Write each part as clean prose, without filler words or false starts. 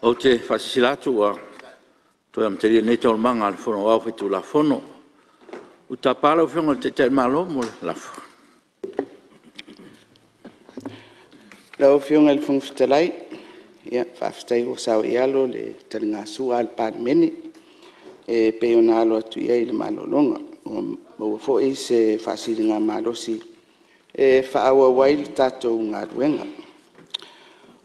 Ou te faasilasila atu ua toe amatalia nei Taualumaga a le Fono Aoao Faitulafono. Ou te tapa lau Afioga i le Taitai o le Malo mo le lafo. Lau Afioga i le Fofoga Fetalai, faafetai ua saoialo le taligasua a le Palemene e pei ona alo atu i ai i le malologa, ua maua foi se faasiligamalosi e faaauau ai le tatou galuega.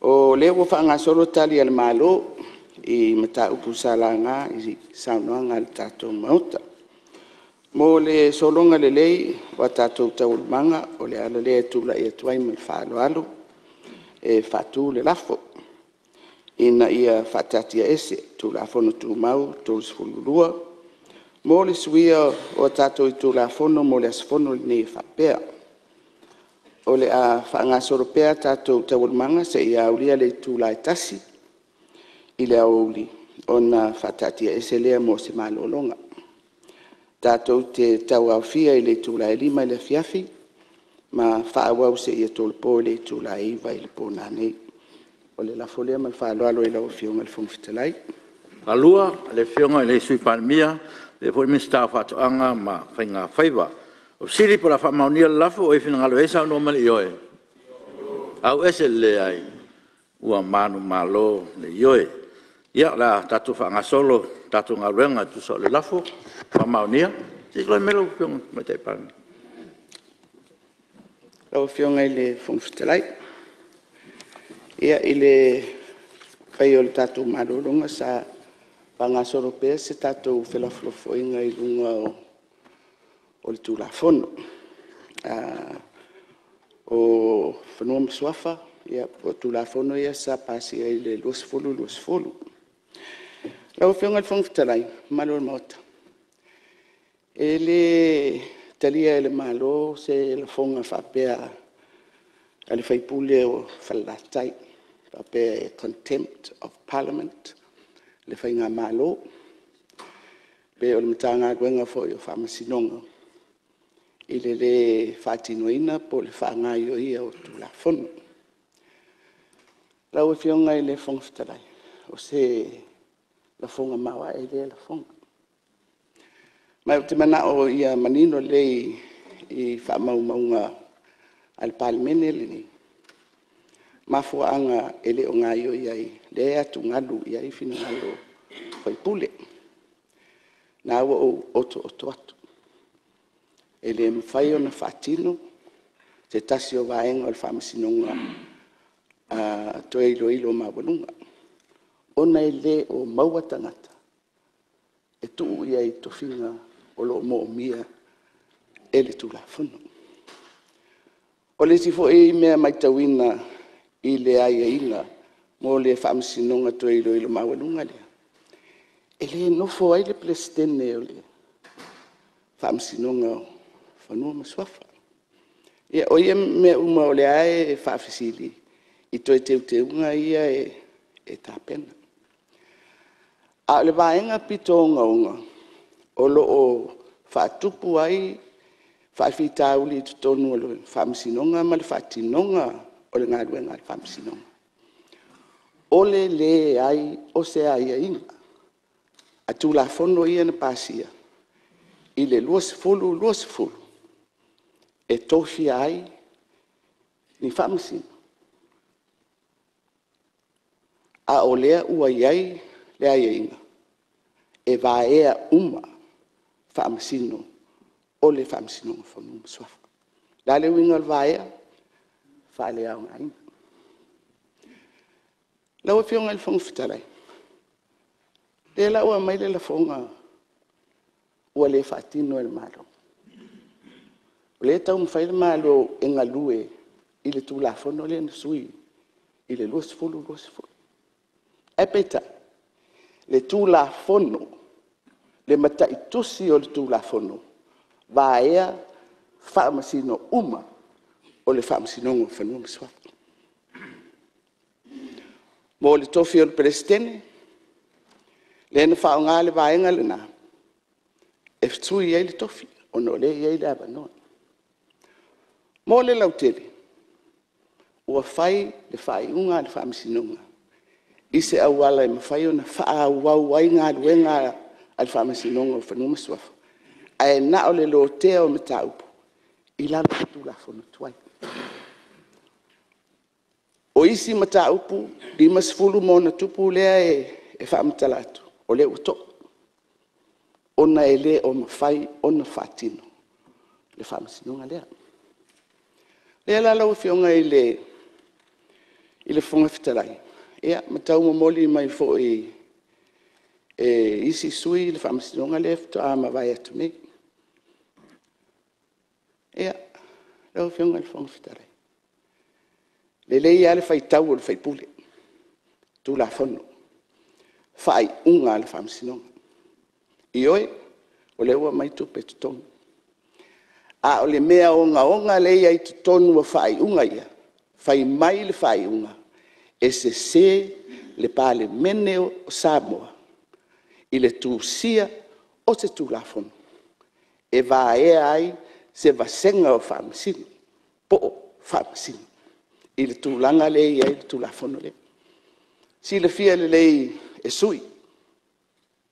O lea ua faagasolo Tali a le Malo i mataupu sa laga i saunoaga a le tatou Maota. Mo le sologa lelei o a tatou taualumaga, o le ala lea e tulai atu ai ma le faaaloalo e faatu le lafo, Ina ia faataatiaese Tulafono Tumau 32 mo le suia o a tatou itula Fono mo le aso Fono lenei e faapea; O le a faagasolo pea a tatou taualumaga seia aulia le itula e 1:00 i le aoauli ona faataatiaese lea mo se malologa. Tatou te tauaofia i le itula e 5:00 i le afiafi ma faaauau seia tolopo i le itula e 9:00 i le po a nanei. O le lafo lea ma le faaaloalo i lau Afioga i le Fofoga Fetalai. Faamaonia le Lafo. O finagalo ai saunoa mai i le ioe. Ia, o le a tatou faagasolo le tatou galuega e tusa o le lafo ua faamaonia. Se i tulai mai lau Afioga i le Tamaitai Palemia. Lau Afioga i le Fofoga Fetalai, ia i le faia o le tatou malologa sa faagasolo pea se tatou felafolafoaiga i luga o le Tulafono o Fanua ma Suafa po o Tulafono ia sa pasia i le 2020. Lau Afioga i le Fofoga Fetalai ma le mamalu o le Maota, e le talia e le Malo se lafoga faapea a le sui usufono o Falelatai e faapea e contempt of Parliament le faigamalo pe o le Matagaluega foi o Faamasinoga i le le faatinoina po o le faagaoioia o Tulafono. Lau Afioga i le Fofoga Fetalai, o se lafoga maoae lea lafoga. Ma ou te manao ia manino lelei i faamaumauga a le Palemene lenei mafuaaga e le o gaoioi ai, lea e atugalu i ai finagalo o sui usufono. O lena ua ou otooto atu, e le mafai ona faatino se tasi o vaega o le Faamasinoga Toe Iloilo Maualuga, ona e le o maua tagata e tuu i ai i tofiga o lo o moomia e le Tulafono. O le isi foi mea matauina i le aiaiga mo le Faamasinoga Toe Iloilo Maualuga lea, e le nofo ai le Peresetene o le Faamasinoga o Fanua ma Suafa. Ia, o ia mea uma o lea lava e faafesili i toe teuteuga ia e tapena. A o le vaega pito ogaoga o lo o faatupu ai faafitauli i totonu o le Faamasinoga ma le faatinoga o le galuega a le Faamasinoga, o le leai o se aiaiga a Tulafono ia na pasia i le 2020 e tofia ai ni Faamasino, a o lea ua i ai le aiaiga e vaea uma Faamasino o le Faamasinoga o Fanua ma Suafa. O le a le uiga o le vaea? Faaleaogaina. Lau Afioga i le Fofoga Fetalai, o lea la ua aumai le lafoga ua le faatino e le Malo. O lea e taumafai le Malo e galue i le Tulafono lea na sui i le 2020. Ae peitai, le Tulafono, le mataitusi o le Tulafono, vaea Faamasino uma o le Faamasinoga o Fanua ma Suafa. Mo le tofi o le Peresetene, lea na faaaoga le vaega lena e sui ai le tofi ona o lea e i ai le avanoa. Mo le lautele, ua fai le faaiuga a le Faamasinoga i se auala e mafai ona faaauau ai galuega a le Faamasinoga o Fanua ma Suafa, ae na o le lotea o mataupu i lalo o Tulafono tuai. O isi mataupu 50+ lea e faamatala atu, o lea ua to'a, ona e le o mafai ona faatino le Faamasinoga lea. O lea la lau Afioga i le Fofoga Fetalai, ma tau momoli mai foi e isi sui usufono le Faamasinoga lea faatoa mavae atu nei. Ia, lau Afioga i le Fofoga Fetalai, e lelei lava le faitau a le sui usufono, Tulafono, faaiuga a le Faamasinoga. Ioe, o lea ua aumai tupe totogi, a o le mea ogaoga lea e i ai i totonu o faaiuga ia, fai mai le faaiuga, e sese le Palemene o Samoa i le tusia o se Tulafono e vaea ai se vasega o Faamasino po o Faamasino i le tulaga lea e i ai le Tulafono lea. E silafia lelei e sui usufono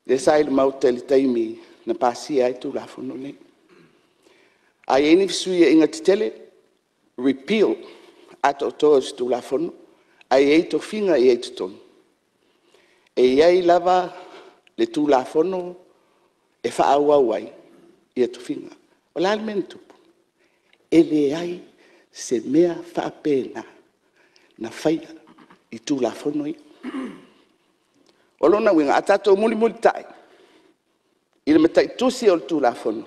lea sa i le Maota i le taimi na pasia ai Tulafono nei. A i ai ni fesuiaiga tetele, repeal atoatoa o se Tulafono ae i ai tofiga e i ai i totonu, e i ai lava le Tulafono e faaauau ai tofiga. O le a le mea na tupu? E leai se mea faapena na faia i Tulafono ia. O lona uiga, a tatou mulimulitai i le mataitusi o le Tulafono,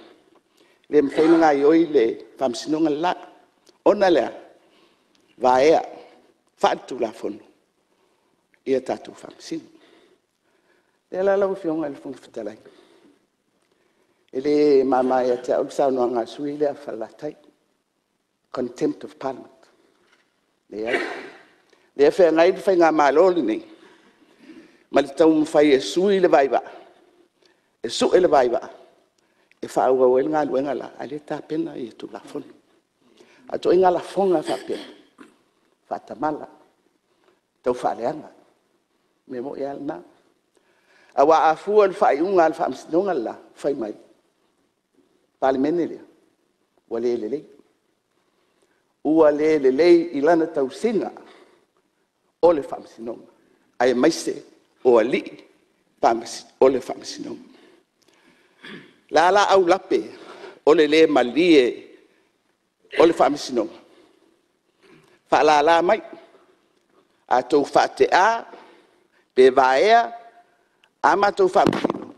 e le mafai ona gaoioi le Faamasinoga le la, ona e le a? Vaea faale-Tulafono ia tatou Faamasino. O lea la lau Afioga i le Fofoga Fetalai, e le mama ia te au le saunoaga a le sui usufono lea o Falelatai, Contempt of Parliament. Leai. O lea e feagai le faigamalo lenei ma le taumafai e sui le vaivaa, e sue le vaivaa e faaauau ai le galuega la, a o lea e tapena Tulafono. A o ituaiga lafoga faapea, faatamala, taufaaleaga. O le mea moni lava lena. Aua a fua i le faaiuga a le Faamasinoga le la fai mai, le Palemene lea, ua le lelei. Ua le lelei i lana tausiga o le Faamasinoga, aemaise o alii o le Faamasinoga. O le a la aulape o le le malie o le Faamasinoga? Faalala mai, a outou faatea pe vaea a matou Faamasino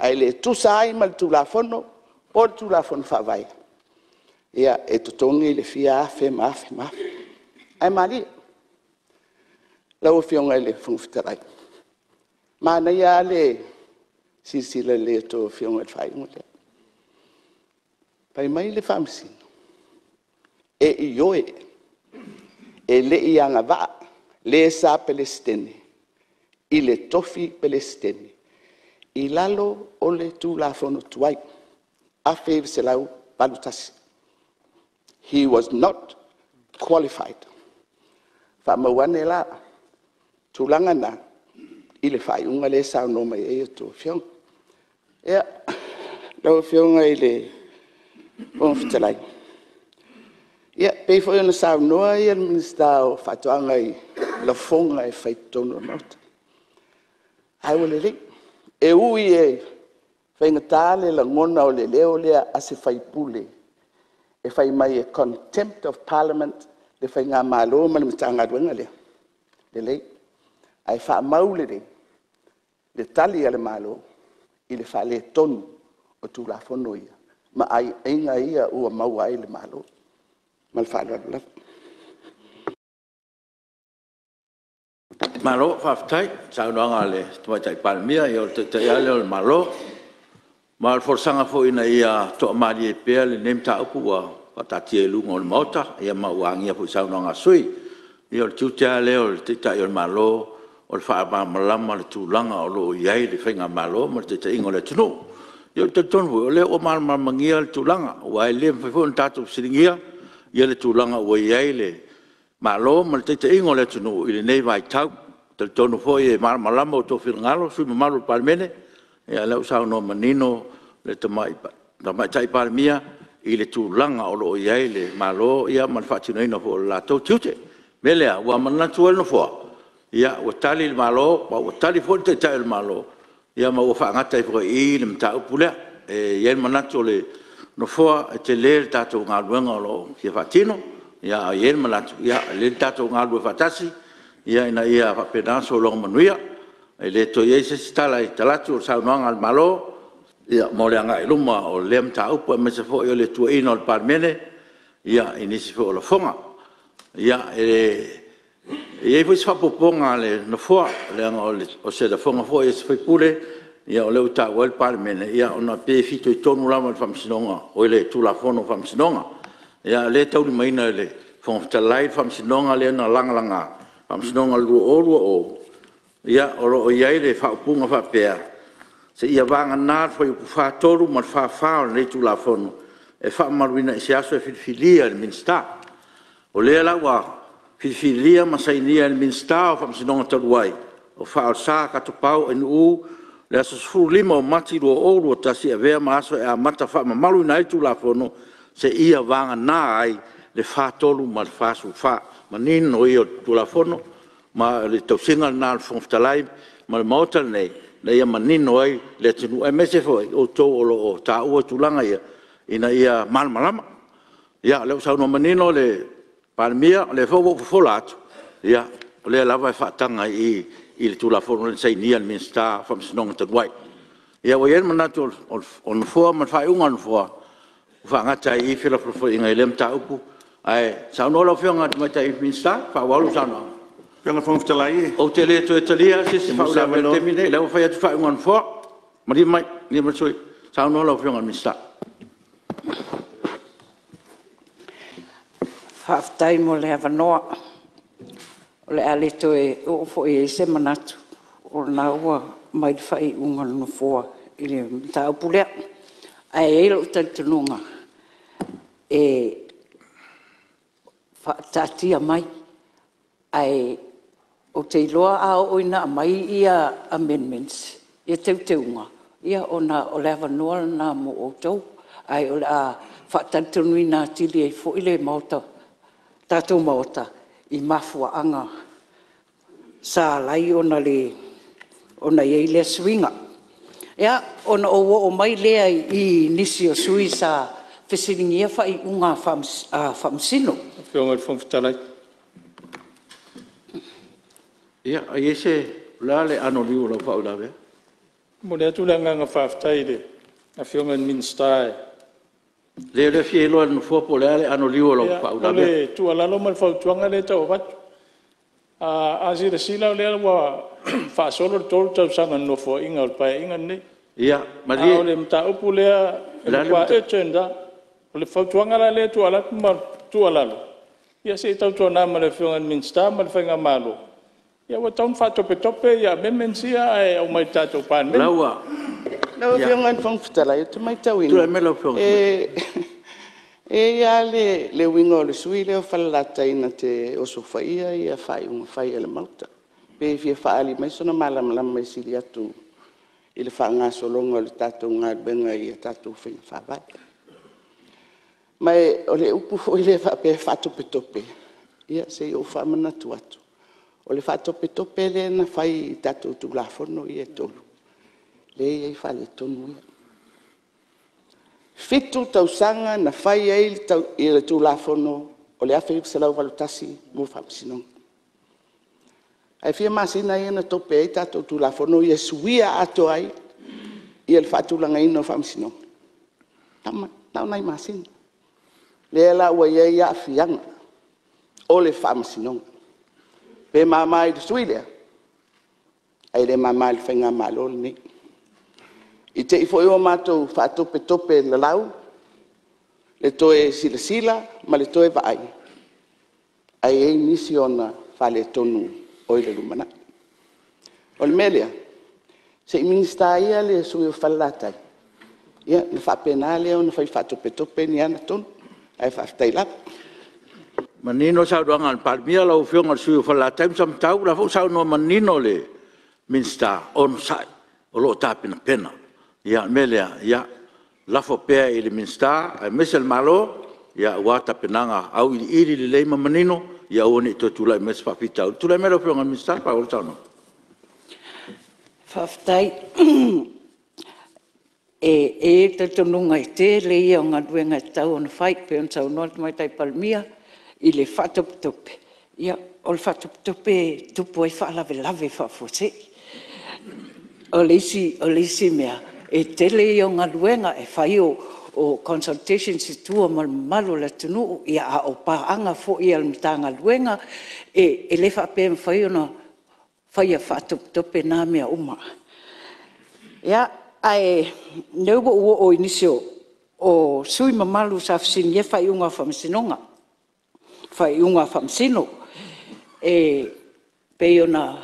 ae le tusa ai ma le Tulafono po o le Tulafono Faavae, ia e totogi le fia afe ma afe ma afe, ae malie. Lau Afioga i le Fofoga Fetalai, manaia lava le silasila lelei a outou Afioga i le faaiuga lea. Fai mai le Faamasino, e ioe, e le i agavaa le sa Peresetene i le tofi Peresetene i lalo o le Tulafono tuai 1981. He was not qualified. Faamau ane la tulaga na i le faaiuga lea e saunoa mai ai a outou Afioga. Ia, lau Afioga i le Fofoga Fetalai, e pei foi ona saunoa le Minisita o Faatoaga i lafoga e fai i totonu o le Maota, ae ua lelei. E ui e faigata le lagona o le leo lea a se sui usufono e fai mai e Contempt of Parliament le faigamalo ma le Matagaluega lea, lelei, ae faamau lelei le Tali a le Malo i le faaletonu o Tulafono ia ma aiaiga ia ua maua ai le Malo. Ma le faaaloalo lava. Malo faafetai i le saunoaga a le Tamaitai Palemia, ia o le Taitai lava lea o le Malo. Ma o le folasaga foi ina ia toamalie pea lenei mataupu ua faataatia i luma o le Maota ma ua agia foi i saunoaga a sui usufono. Ia o le tiute lava lea o le Taitai o le Malo o le faamalamalama o le tulaga o lo o i ai le faigamalo ma le taitaiga o le atunuu. Ia ou te talitonu foi o lea ua malamalamagia le tulaga aua e le mafai foi ona tatou fesiligia le tulaga ua i ai le Malo ma le taitaiga o le atunuu i lenei vaitau. talitonu foi e malamalama outou finagalo sui usufono mamalu o le Palemene, o lea ua saunoa manino le Tamaitai Palemia i le tulaga o lo o i ai le Malo ma le faatinoina foi o le latou tiute. O le mea lea ua manatu ai le Nofoa, ua tali le Malo ma ua tali foi le Taitai o le Malo ma ua faagata ai foi i i le mataupu lea. E i ai le manatu o le Nofoa e tele le tatou galuega o lo o fia faatino, ae i ai le manatu e lelei le tatou galulue faatasi ina ia faapena ona sologa manuia. E le toe i ai se isi tala i talaatu o le saunoaga a le Malo mo le agai i luma o lea mataupu aemaise foi o le tuuaiina o le Palemene i nisi foi o lafoga. E i ai foi si faaopoopoga a le Nofoa leaga o se lafoga foi a se sui usufono o lea ua taua ai le Palemene, ona e pei e fitoitonu lava i le Tulafono o Faamasinoga. A o lea e taulimaina e le Fofoga Fetalai le Faamasinoga lea na lagalaga, Faamasinoga o le 2020, o lo o i ai le faaupuga faapea; seia vagana le Fuaiupu 43 ma le 44 o lenei Tulafono e faamamaluina i se aso e filifilia e le Minisita. O lea la ua filifilia ma sainia e le Minisita o Faamasinoga talu ai o Faaolesa Katopau Ainuu le aso 15 o Mati 2021 e avea ma aso e amata faamamaluina ai le Tulafono seia vagana ai le 43 ma le 44. O le manino ia o le Tulafono ma o le tausiga lena a le Fofoga Fetalai ma le Maota lenei ina ia manino ai le atunuu aemaise foi o outou o lo o taua tulaga ia ina ia malamalama. Ia o lea ua saunoa manino le Palemia, o lea foi ua ou fofola atu, o lea lava e faataga i i i le Tulafono lea na sainia e le Minisita o Faamasinoga talu ai. Ia ua i ai le manatu o le Nofoa ma le faaiuga a le Nofoa ua faagata ai i i felafolafoaiga i lea mataupu. Ae saunoa lau Afioga i le Tamaitai Minisita e faaauau lau saunoaga. Lau Afioga i le Fofoga Fetalai… Ou te le toe talia lava se isi faauilavea i le taimi lenei, o lea ua fai atu le faaiuga a le Nofoa. Malie mai le sui usufono, saunoa lau Afioga i le Minisita. Faafetai mo le avanoa. O le a le toe oo foi i ai se manatu o lena ua aumai le faaiuga a le Nofoa i le mataupu lea. Ae i ai lou talitonuga e faataatia mai, ae ou te iloa a oo ina aumai amendments, ia teuteuga, ia ona o le avanoa lena mo outou. Ae o le a faatalitonuina atili ai foi le tatou Maota i mafuaaga sa ala ai ona i ai lea suiga. Ia, ona ou oo mai lea i nisi o sui usufono sa fesiligia faaiuga a Faamasino. Lau Afioga i le Fofoga Fetalai… Ia, o le a le anoliu o lau faauilavea? E momoli atu le agaga faafetai i le Afioga i le Minisita. Leai o lea e fia iloa e le Nofoa po o le a le anoliu o lau faauilavea. O le tuualalo ma le fautuaga lea e tau avatu. A silasila o lea ua faasolo le 3 tausaga o le Nofoaiga o le Paeaiga lenei. Ia malie. A o le mataupu lea e matua urgent lava. O le fautuaga la lea e tuuina atu ma le tuualalo, ia se i tautuana ma le Afioga i le Minisita ma le Faigamalo, ua tatau ona faatopetope ia amendments ia ae aumai i le tatou Palemene. Lau Afioga i le Fofoga Fetalai ou te maitauina Tulai mai lau Afioga e i ai lava le uiga o le sui usufono lea o Falelatai na te osofaia faaiuga fai a le Maota. Pe fia faaali mai sona malamalama e sili atu i le faagasologa o le tatou galuega i a tatou faiga faavae. Ma o le upu foi lea faapea e faatopetope, ia se i ou faamanatu atu, o le faatopetope lea na fai i tatou Tulafono ia e 3, lea e i ai faaletonu ia. E 7 tausaga na fai ai le Tulafono o le 1981 mo Faamasinoga. Ae fia masina ia na tope ai tatou Tulafono ia suia atoa ai le faatulagaina o Faamasinoga? Na o nai masina. Lea la ua i ai aafiaga o le Faamasinoga. Pe mama i le sui usufono lea, ae le mama i le faigamalo lenei. I te i foi ua matou faatopetope lalau le toe silasila ma le toe vaai, ae i ai nisi o ona faaletonu o i le lumanai. O le mea lea, se i Minisita ia le sui usufono o Falelatai ona faapena lea ona fai faatopetope ni ana tonu, ae faafetai lava. Manino le saunoaga a le Palemia lau Afioga i le sui usufono mo Falelatai ma Samatau, o la foi ua saunoa manino le Minisita, onosai o lo o tapenapena. O le mea lea, lafo pea i le Minisita aemaise le Malo aua tapenaga auiliili lelei ma manino ia aua nei toe tulai mai se faafitauli. Tulai mai lau Afioga i le Minisita e faaauau le saunoaga. Faafetai. E i ai le talitonuga o le tele ia o galuega e tatau ona fai pei ona saunoa le Tamaitai Palemia i le faatopetope. Ia, o le faatopetope e tupu ai faalavelave faafuasei. O le isi mea, e tele ia o galuega e fai o consultations i tua ma le mamalu o le atunuu, a o paaga foi a le Matagaluega. E le faapea e mafai ona faia faatopetope na mea uma. Ia, ae o lea ua ou oo i nisi o sui usufono mamalu sa fesiligia faaiuga a Faamasinoga, faaiuga a Faamasino. E pei ona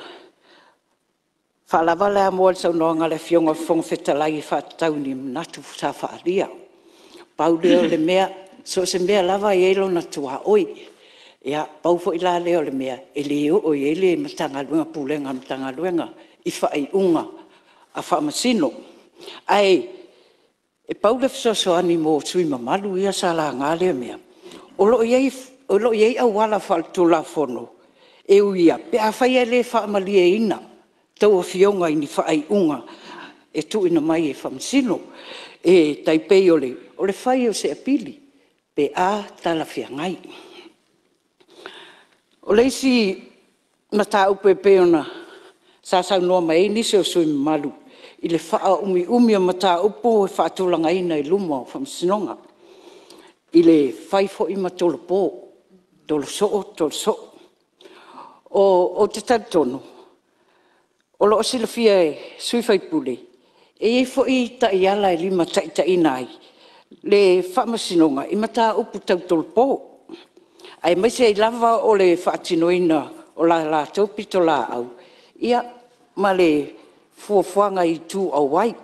faalava le amoa i le saunoaga a le Afioga i le Fofoga Fetalai e faatatau i ni manatu sa faaalia. Pau lea o le mea, so o se mea lava e i ai lona tuaoi. Ia pau foi la lea o le mea e le oo i ai le Matagaluega, Pulega a le Matagaluega i faaiuga a Faamasino. Ae pau le fesoasoani mo sui usufono mamalu ia sa laga lea mea, o lo o i ai auala faaletulafono e uia pe afai e le faamalieina a outou Afioga i ni faaiuga e tuuina mai e Faamasino. E tai pei o le fai o se apili pe a talafeagai. O le isi mataupu e pei ona sa saunoa mai ai nisi o sui usufono mamalu i le faaumiumi o mataupu e faatulagaina i luma o Faamasinoga, i le fai foi ma tolopo, tolo soo, tolo soo. Ou te talitonu o lo o silafia e sui usufono, e i ai foi taiala e limataitaiina ai le Faamasinoga i mataupu tau tolopo, aemaise ai lava o le faatinoina o la latou pitolaau ma le fuafuaga i itu auai,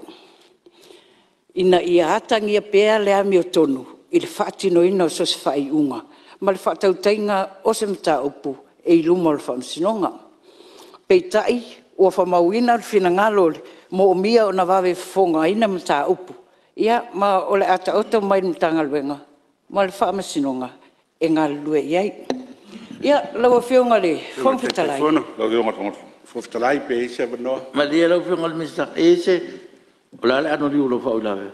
ina ia atagia pea le amiotonu i le faatinoina o so o se faaiuga ma le faatautaiga o se mataupu e i luma o le Faamasinoga. Peitai, ua faamauina le finagalo moomia ona vave fofogaina mataupu, ma o le a taoto mai i le Matagaluega ma le Faamasinoga e galulue i ai. Ia, lau Afioga i le Fofoga Fetalai… Fetalai pe i ai se avanoa? Malie lau Afioga i le Minisita, o le a le anoliu i lau faauilavea?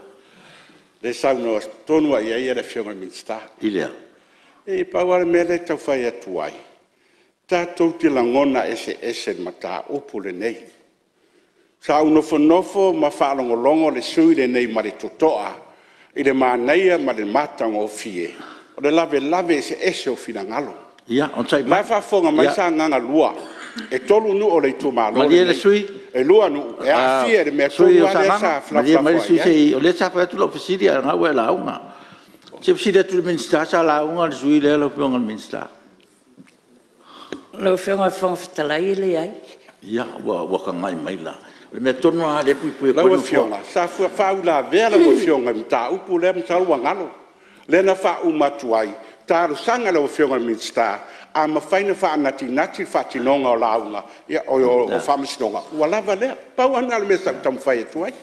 Lea e saunoa tonu lava i ai le Afioga i le Minisita. I le a? E pau lava le mea lea e tau fai atu ai, tatou te lagona eseese i le mataupu lenei. Sa ou nofonofo ma faalogologo le sui usufono lenei ma le totoa i le manaia ma le matagofie o le lavelave eseese o finagalo. Ia, onosai O la mai. e faafofoga mai Sagaga 2, e 3 nuu o le itumalo Malie le lenei. sui usufono. E 2 nuu e aafia i le mea Le sui tonu usufono o lava lea Sagaga, sa malie mai le felafolafoai sui i usufono ai. se i… O lea sa fai atu lau fesili a o lena ua e lauga. Se i ou fesili atu i le Minisita, sa lauga le sui usufono lea lau Afioga i le Minisita? Lau Afioga i le Fofoga Fetalai e leai. Ia, ua tagai mai la. O le mea tonu lava lena o lea e puipui atu ai Lau le Nofoa. Afioga, sa faauilavea lau Afioga i le mataupu lea masalo ua galo, lea na faauma atu ai, talosaga i lau Afioga i le Minisita, a mafai ona faanatinati le faatinoga o faamasinoga ua lava lea. Pau lava lena o le mea sa ou taumafai atu ai.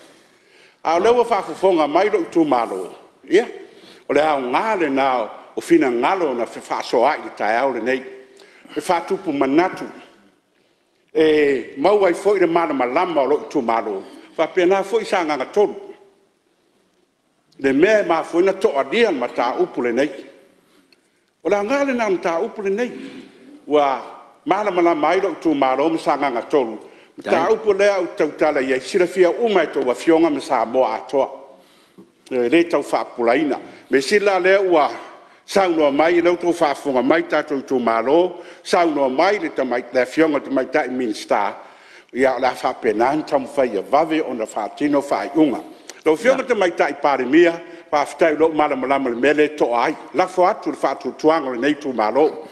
A o lea ua faafofoga mai lou itumalo, ia, o le aoga lena o finagalo na fefaasoaai i le taeao lenei, e faatupu manatu, e maua ai foi le malamalama o lou itumalo, e faapena foi Sagaga 3 i le mea e mafua ai ona toalia le mataupu lenei. O le aoga lena o le mataupu lenei, ua malamalama ai lou itumalo ma Sagaga 3, o le mataupu lea ou te tautala i ai, e silafia uma e a outou Afioga ma Samoa atoa. E le tau faapupulaina. O le mea sili la o lea ua saunoa mai o lea ua outou faafofoga mai tatou itumalo, saunoa mai le Afioga i le Tamaitai Minisita, ia o le a faapena ona taumafai ia vave ona faatino faaiuga. Lau Afioga i le Tamaitai Palemia, faafetai o lea ua malamalama i le mea lea e to'a ai. Lafo atu le faatuatuaga o lenei itumalo. O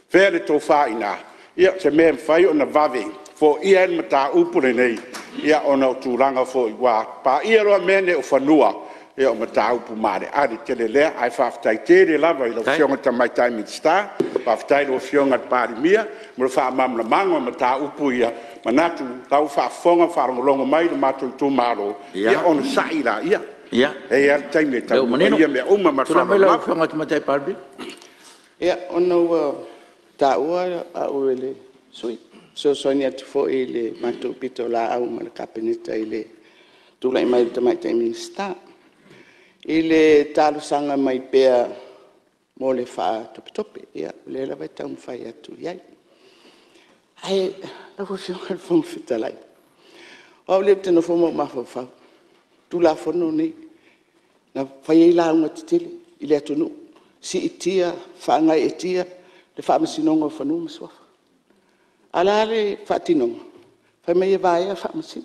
fea le tofa i ina? Ia o se mea e mafai ona vave foia ai le mataupu lenei, ona o tulaga foi ua paia loa mea nei o fanua, Ia o mataupu maaleale tele lea, ae faafetai tele lava i lau Afioga i le Tamaitai Minisita, faafetai i lau Afioga i le Palemia mo le faamalamalamaga o mataupu ia. E manatu o la ua faafofoga ma faalogologo mai lo matou itumalo, ia onosai laia, e i ai lava le taimi e taunuu ai ia mea uma. Ma le Tulai mai faaaloalo lau lava. Afioga i le Tamaitai Palemia. Ia, ona ua taua au e le sui usufono, e fesoasoani atu foi i le matou pitolaau ma le Kapeneta i le tulai mai o le Tamaitai Minisita, i le talosaga mai pea mo le faatopetope. Ia o lea lava e taumafai atu i ai. Ae lau Afioga i le Fofoga Fetalai, o au lea ou te nofo ma ou mafaufau i Tulafono nei na fai ai lauga tetele i le atunuu, siitia, faagaeetia le Faamasinoga o Fanua ma Suafa. A o le a le faatinoga? Fai mai e vaea Faamasino.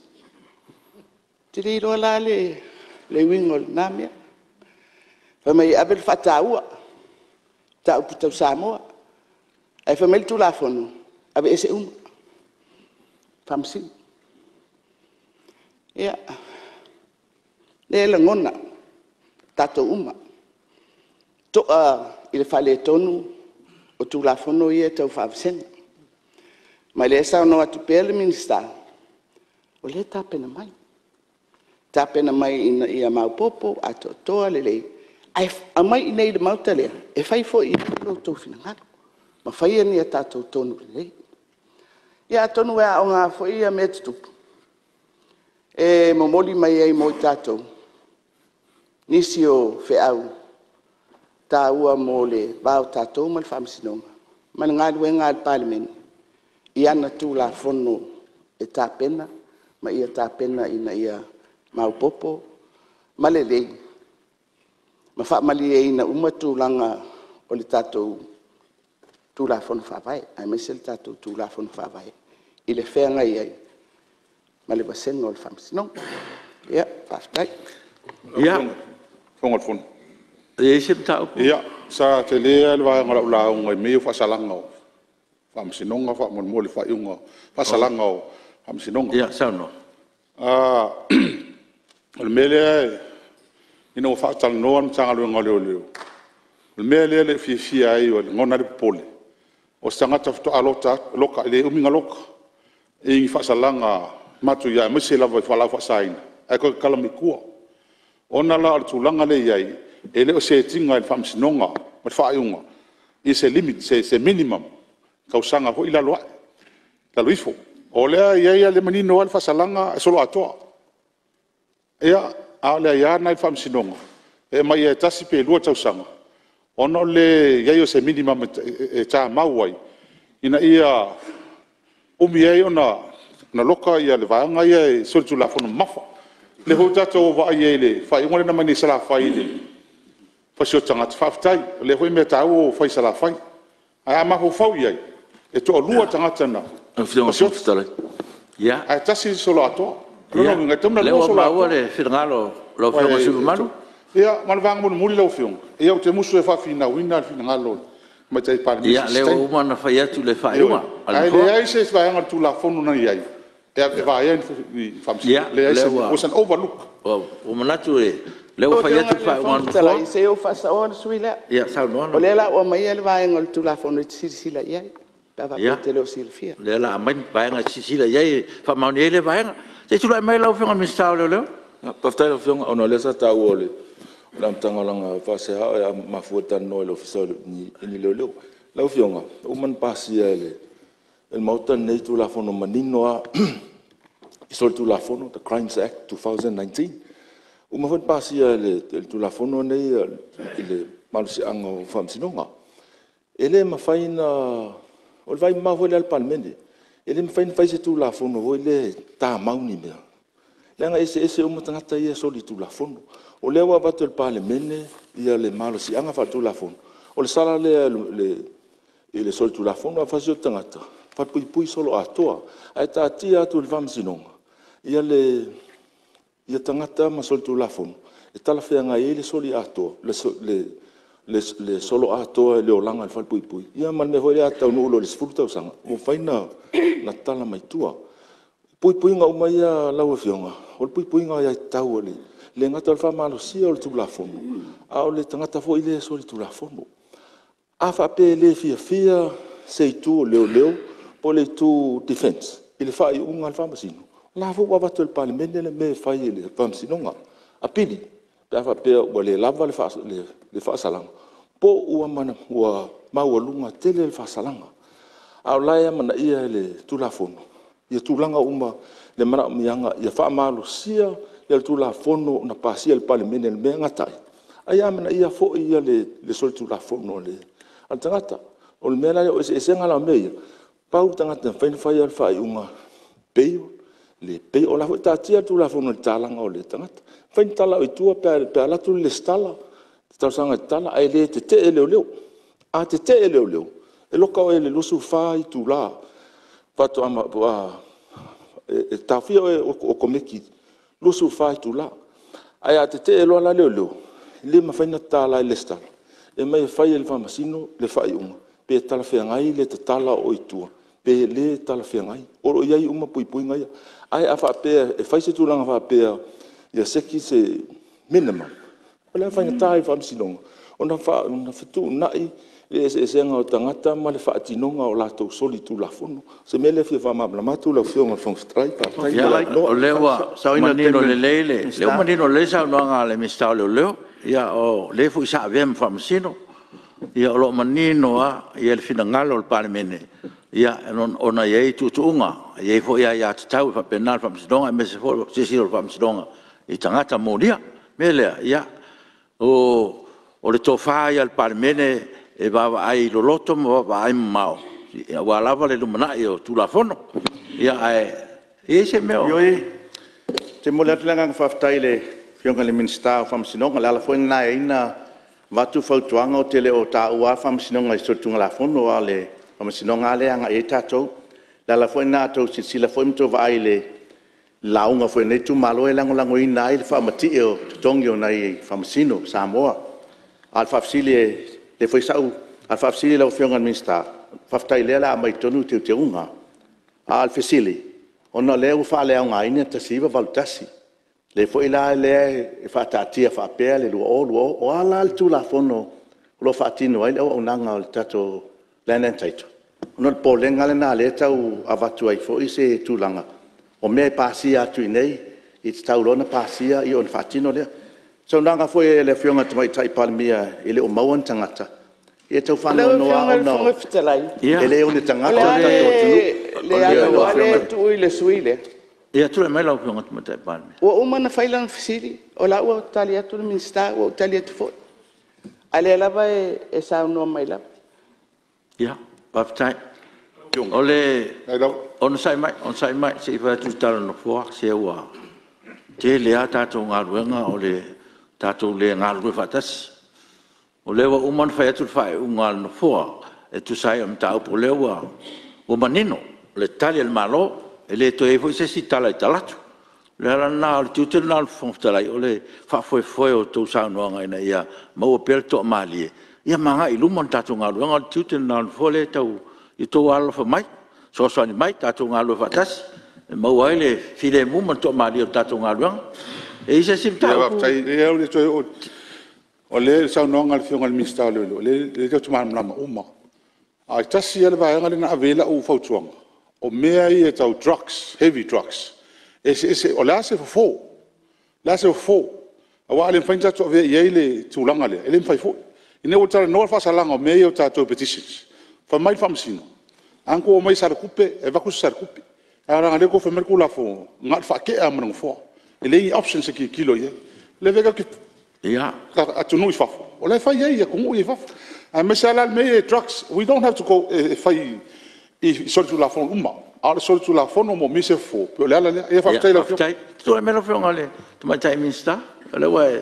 Ou te le iloa la le uiga o lena mea. Fai mai e ave le faataua i mataupu tau Samoa, ae fai mai le Tulafono, aveese uma Faamasino. Ia, o lea e lagona e tatou uma, to'a i le faaletonu o Tulafono ia e tau faavasega. Ma o lea e saunoa atu pea le Minisita, o lea e tapena mai, tapena mai ina ia maopoopo atoatoa lelei, ae aumai i inei i le Maota lea e fai foi i ai lo outou finagalo ma fai ni a tatou tonu lelei. Ia atonu e aoga foi mea tutupu e momoli mai ai mo i tatou nisi o feau taua mo le va o tatou ma le Faamasinoga ma le galuega a le Palemene i ana Tulafono e tapena ma ia tapena ina ia maopoopo ma lelei ma faamalieina uma tulaga o le tatou Tulafono Faavae, aemaise le tatou Tulafono Faavae i le feagai ai ma le vasega o le Faamasinoga. Ia, faafetai. Ia, e i ai se mataupu? Ia, sa tele lava le vaega o lau lauga i mea ia o faasalaga o Faamasinoga faamolemole i faaiuga o faasalaga o Faamasinoga. Ia saunoa. O le mea lea ina ua faatalanoa le Matagaluega o Leoleo, o le mea lea e le o fiafia ai e lagona ai le popole, o se tagata faatoa loka, e le umi ona loka i ni faasalaga matuia aemaise lava i fualaau faasaina ae toe tatala mai tua. Ona la o le tulaga lea e i ai, e le o set ina e le Faamasinoga ma le faaiuga se limit, se minimum tausaga foi lea i lalo ae, lalo ifo. O lea e i ai lava, o lea e manino lava le faasalaga e soloatoa. Ia, a o le aia lena i le Faamasinoga e aumai lava e tasi pe lua tausaga ona o le leai o se minimum e tamau ai ina ia umi ai ona loka le vaega ia e solitulafono mamafa. O lea foi ua tatou vaai i le faaiuga lea na aumai nei i Salafai i le fasioti tagata, faafetai. O lea foi mea taua ua fai i Salafai. Ae a mafaufau i ai, e toalua tagata na fasioti ae tasi le soloatoa. O lona uiga e tatau ona Ia, o lea lua ua maua soloatoa. le finagalo o lau Afioga i le sui usufono mamalu. Ia ma le vaega mulimuli lau Afioga, ia ou te musu e faafinauina le finagalo o le Tamaitai Palemia i Ia, se o isi lea ua taimi. uma ona fai atu le faaiuga Ioe, a le ae Nofoa. leai se vaega o le Tulafono na i ai e vaea ni Faamasino. E leai. It was an overlook. Ua ou manatu o lea ua Lau fai Afioga atu le i le faaiuga a Fofoga le Fetalai, Nofoa. se i ou faasaoa le sui usufono lea. Ia saunoa O lau lea o le a ou aumaia le vaega o le Tulafono e te silasila i ai pe a faapea e te le o silafia. Ia, o lea o le a aumai le vaega e te silasila i ai e faamaonia ai lea vaega. Se i tulai mai lau Afioga i le Minisita o Leoleo. Faafetai i lau Afioga ona o lea sa taua o le amataga o lana faasea e mafua i le talanoa i le Ofisa i ni Leoleo. Lau Afioga, ua uma ona pasia e le Maota lenei Tulafono manino lava i solitulafono, The Crimes Act 2019. Ua uma foi ona pasia e le Tulafono lenei le malosiaga o Faamasinoga. E le mafai ona... O le vaai mamao foi lea a le Palemene. E le mafai ona fai se Tulafono foi lea e tamau ni mea, leaga e eseese uma tagata ia e solitulafono. O lea ua avatu e le Palemene le malosiaga faale-Tulafono, o le sala lea i le solitulafono. A fasioti tagata, falepuipui soloatoa. Ae taatia atu i le Faamasinoga tagata ma solitulafono e talafeagai ai le soloatoa i le olaga i le falepuipui, ia ma le mea foi lea a taunuu loa i le 10 tausaga, ua mafai ona tatala mai tua. Puipuiga uma ia lau Afioga, o le puipuiga o aiatatau e le gata o le faamalosia o le Tulafono, a o le tagata foi lea e solitulafono. A faapea e le fiafia se itu o leoleo po o le itu defense i le faaiuga a le Faamasino, o lena foi ua avatu e le Palemene le mea e fai e le Faamasinoga, apili pe a faapea ua le lava le faasalaga po ua maualuga tele le faasalaga. A o la e amanaia e le Tulafono tulaga uma i le manaomiaga ia faamalosia le Tulafono na pasia e le Palemene i le mea e gata ai, a ia amanaia foi le solitulafono o le tagata. O le mea la lea, o le eseesega la o mea ia, pau le tagata e mafai ona fai lava le faaiuga, bail, le bail, o la e foi e taatia le Tulafono i le tatalaina o le tagata. E mafai ona tatala i tua pe a alu atu le resitala, talosaga e tatala, ae le tetee leoleo. A tetee leoleo, e loka oe i le 24 itula faatoa… e taofia oe okomeki 24 itula. Ae a tetee loa la leoleo, e le mafai ona tatala e le resitala, e omai e fai e le Faamasino le faaiuga pe talafeagai le tatala o oe i tua pe le talafeagai. O lo o i ai uma puipuiga ia. Ae a faapea e fai se tulaga faapea ia seki se minimum, o le faigata ia i le Faamasinoga ona fetuunai le eseesega o tagata ma le faatinoga o latou solitulafono. O se mea lea e fia faamalamalama atu lau Afioga i le Fofoga Fetalai. Faafetai mo le avanoa. O lea ua manino lelei le saunoaga a le Minisita o Leoleo, o le foi sa avea ma Faamasino. O lo o manino lava le finagalo o le Palemene, ona e i ai tuutuuga, e i ai foi aiatatau e faapena a le Faamasinoga, aemaise foi o le silasila o le Faamasinoga i tagata molia. O le mea lea, o le tofa ia a le Palemene e vaavaai loloto ma vaavaai mamao aua lava le lumanai o Tulafono. Ae i ai se mea o… Ioe, ou te momoli atu le agaga faafetai i le Afioga i le Minisita o Faamasinoga. O le ala foi lena e ala ai ona avatu le fautuaga ou te le o taua lava le Faamasinoga i solitulafono, a o le Faamasinoga lava lea e agai i ai tatou. O le ala foi lena a outou silasila foi ma outou vaai i le lauga foi a lenei itumalo, e lagolagoina ai le faamatie o totogi o nai Faamasino o Samoa. A o le faafesili i lau Afioga i le Minisita, faafetai o lea o le a aumai i totonu teuteuga. A o le fesili, ona o lea ua faaleaogaina le 1981, lea foi la e faataatia faapea le 2020. O a la le Tulafono o lo o faatino ai le auaunaga o le tatou Land and Title? Ona o le popolega lena o lea e tau avatu ai foi se tulaga, o mea e pasia atu i inei e tatau loa ona pasia ona faatino lea. O le saunoaga foi a le Afioga i le Tamaitai Palemia e le o maua ni tagata, ia e tau faanoanoa Lau lava Afioga i le Fofoga Fetalai, ona e le o ni o tagata le le a tatou atunuu. le avanoa lea e tuu i le sui usufono lea? Ia tulai mai lau Afioga i le Tamaitai Palemia. Ua uma ona fai lana fesili, o la e ua tali atu le Minisita, ua ou tali atu foi, a o lea lava e saunoa mai lava. Faafetai. Onosai mai se i fai atu le tala a le Nofoa. Se ua tele lava tatou galuega o le tatou le galulue faatasi. O lea ua uma ona fai atu le faaiuga a le Nofoa e tusa ai o le mataupu o lea ua manino le Tali a le Malo, e le toe i ai foi se isi tala i talaatu. O le ala lena, o le tiute lena o le Fofoga Fetalai o le faafoefoe o a outou saunoaga ina ia maua pea le toamalie ma agai i luma le tatou galuega. O le tiute lena o le Nofoa lea e tau… Ia outou alolofa mai, fesoasoani mai tatou galulue faatasi e maua ai le filemu ma le toamalie o le tatou galuega. E i ai se isi mataupu? Faafetai. Leai ou te le toe oo i… O lea i le saunoaga a le Afioga i le Minisita o Leoleo, lea tatou te malamalama uma lava. Ae tasi lava le vaega lea na ave i ai lau fautuaga, o mea ia tau drugs, heavy drugs, e eseese… O le a se fofo? O le a se fofo? Aua a le mafai ona tatou avea i ai le tulaga lea, e le mafai foi. Ina ua talanoa le faasalaga o mea ia o tatou petitions, fai mai le Faamasino, a na outou omai e saletupe, e avatu se saletupe, ae leaga o lea ua outou fai mai le Tulafono, na o le faatea lava ma le nofoa, e leai ni options e tilotilo i ai. O lea foi tatou te… atunuu i fafo, o la e fai ai e atunuu ia i fafo, aemaise lava la mea ia o drugs. We don't have to go e fai i solitulafono uma, a o le solitulafono e manaomia se fofo, e pei o le ala lea. Ia faafetai i lau Afioga. Tulai mai lau Afioga i le Tamaitai Minisita o lea ua e…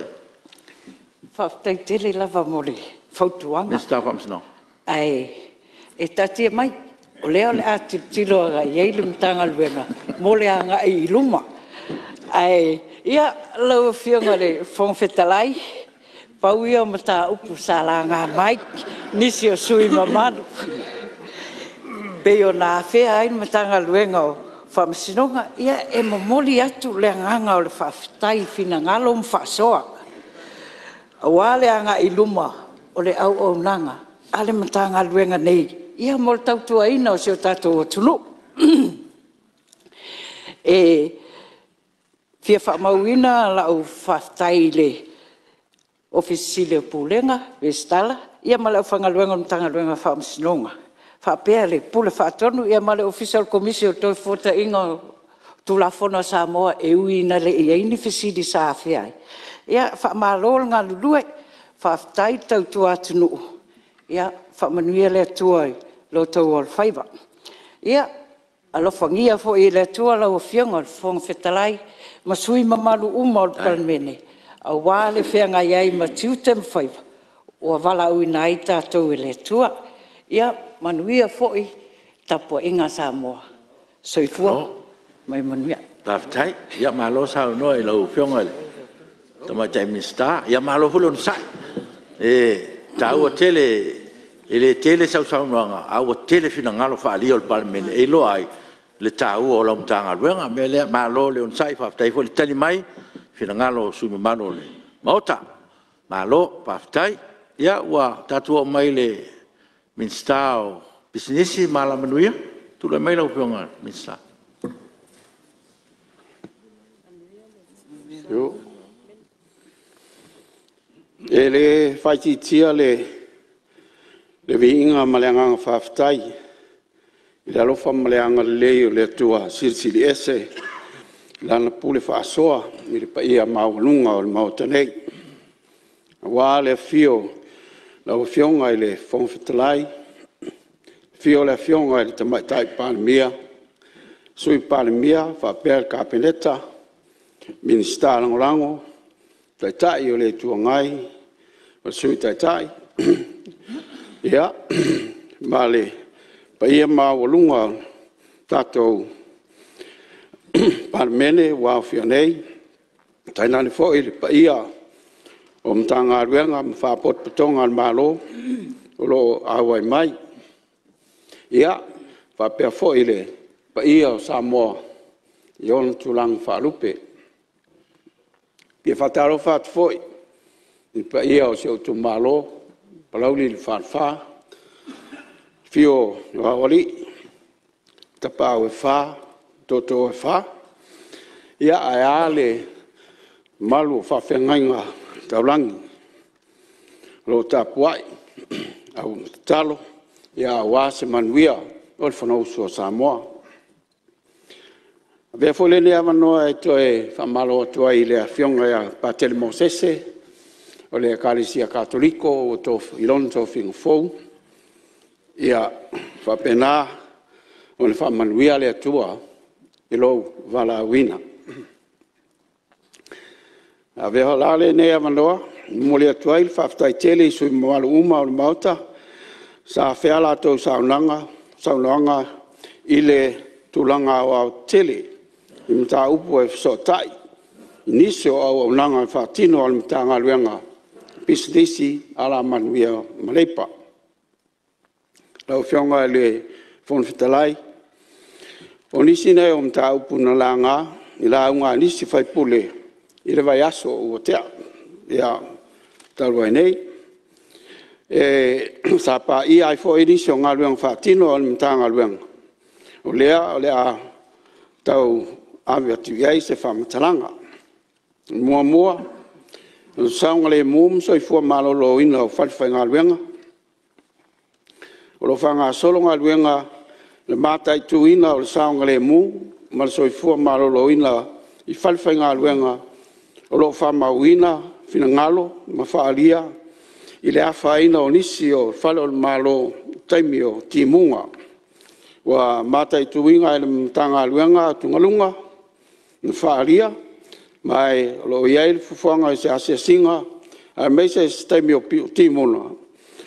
Faafetai tele lava mo le fautuaga. Minisita o Faamasinoga. Ae taatia mai, o lea o le a tilotilo agai i ai le Matagaluega mo le agai i luma. Ae, ia, lau Afioga i le Fofoga Fetalai, pau ia o mataupu sa laga mai e nisi o sui usufono mamalu pei ona afea ai le Matagaluega o Faamasinoga. Ia e momoli atu le agaga o le faafetai i finagalo ma faasoa aua le agai i luma o le auaunaga a le Matagaluega nei mo le tautuaina o si o tatou atunuu. E fia faamauina lau faafetai i le Ofisa Sili o Pulega, Resitara ma le aufaigaluega o le Matagaluega o Faamasinoga faapea le Pule Faatonu ma le Ofisa o le Komisi o le Toefuataiga o Tulafono a Samoa, e ui ina le i i ai ni fesili sa afea ai. Ia faamalo le galulue, faafetai le tautua atunuu, faamanuia le Atua i lo outou alofaiva. Ia alofagia foi e le Atua lau Afioga i le Fofoga Fetalai ma sui usufono mamalu uma o le Palemene aua le feagai ai ma tiute ma faiva ua valaauina ai tatou e le Atua. Ia manuia foi le tapuaiga a Samoa. Soifua ma ia manuia. Faafetai, malo saunoa i lau Afioga i le Tamaitai Minisita, malo foi le onosai. E taua tele, e le tele sau saunoaga ae ua tele finagalo faaalia o le Palemene e iloa ai le taua o lau Matagaluega. O le mea lea malo le onosai faafetai foi le tali mai i finagalo o sui usufono mamalu o le Maota. Malo faafetai. Ia ua tatou oo mai i le Minisita o Pisinisi ma Alamanuia. Tulai mai lau Afioga i le Minisita. E le faaitiitia le viiga ma le agaga faafetai i le alofa ma le agalelei o le Atua Silisili Ese i Lana pule faasoa i le paia maualuga o le Maota nei, aua le afio o lau Afioga i le Fofoga Fetalai, afio le Afioga i le Tamaitai Palemia, Sui Palemia faapea le Kapeneta, Minisita Lagolago, Taitai o le Itu Agai ma le Sui Taitai, ma le paia maualuga o le tatou Palemene ua aofia nei, tainane foi le paia o Matagaluega ma Faalapotopotoga a le Malo o lo o auai mai. E faapea foi le paia o Samoa i ona tulaga faalupe. E fia faatalofa atu foi i le paia o si ou itumalo o Palauli le Falefa, afio o Aloalii, Tapaau e Fa, Tootoo e Fa, ae a le mamalu o faafeagaiga taulagi o lo o tapuai ma tatalo aua se manuia o le Fonousu a Samoa. E avea foi lenei avanoa e toe faamalo atu ai i le Afioga ia Patele Mosese o le Ekalesia Katoliko i lona tofiga fou. Ia faapena ona faamanuia le Atua i lou valaauina. E avea la lenei avanoa e momoli atu ai le faafetai tele i sui usufono mamalu uma o le Maota sa afea a latou saunoaga i le tulaga aoaotetele i mataupu e fesootai i nisi o auaunaga e faatino a le Matagaluega o Pisinisi, Alamanuia ma Leipa. Lau Afioga i le Fofoga Fetalai, o nisi nei o mataupu na laga i lauga a nisi o sui usufono i le vaiaso ua tea talu ai nei. Sa paia ai foi nisi o galuega faatino a le Matagaluega, o lea o le a tau ave atu i ai se faamatalaga. Muamua, o le saogalemu ma soifua maloloina o falefaigaluega. O lo o faagasolo galuega i le mataituina o le saogalemu ma le soifua maloloina i falefaigaluega o lo o faamauina finagalo na faaalia i le afaina o nisi o fale o le Malo i taimi o timuga. Ua mataituina e le Matagaluega atugaluga na faaalia ma o lo o i ai le fuafuaga i se asiasiga aemaise se taimi o timuga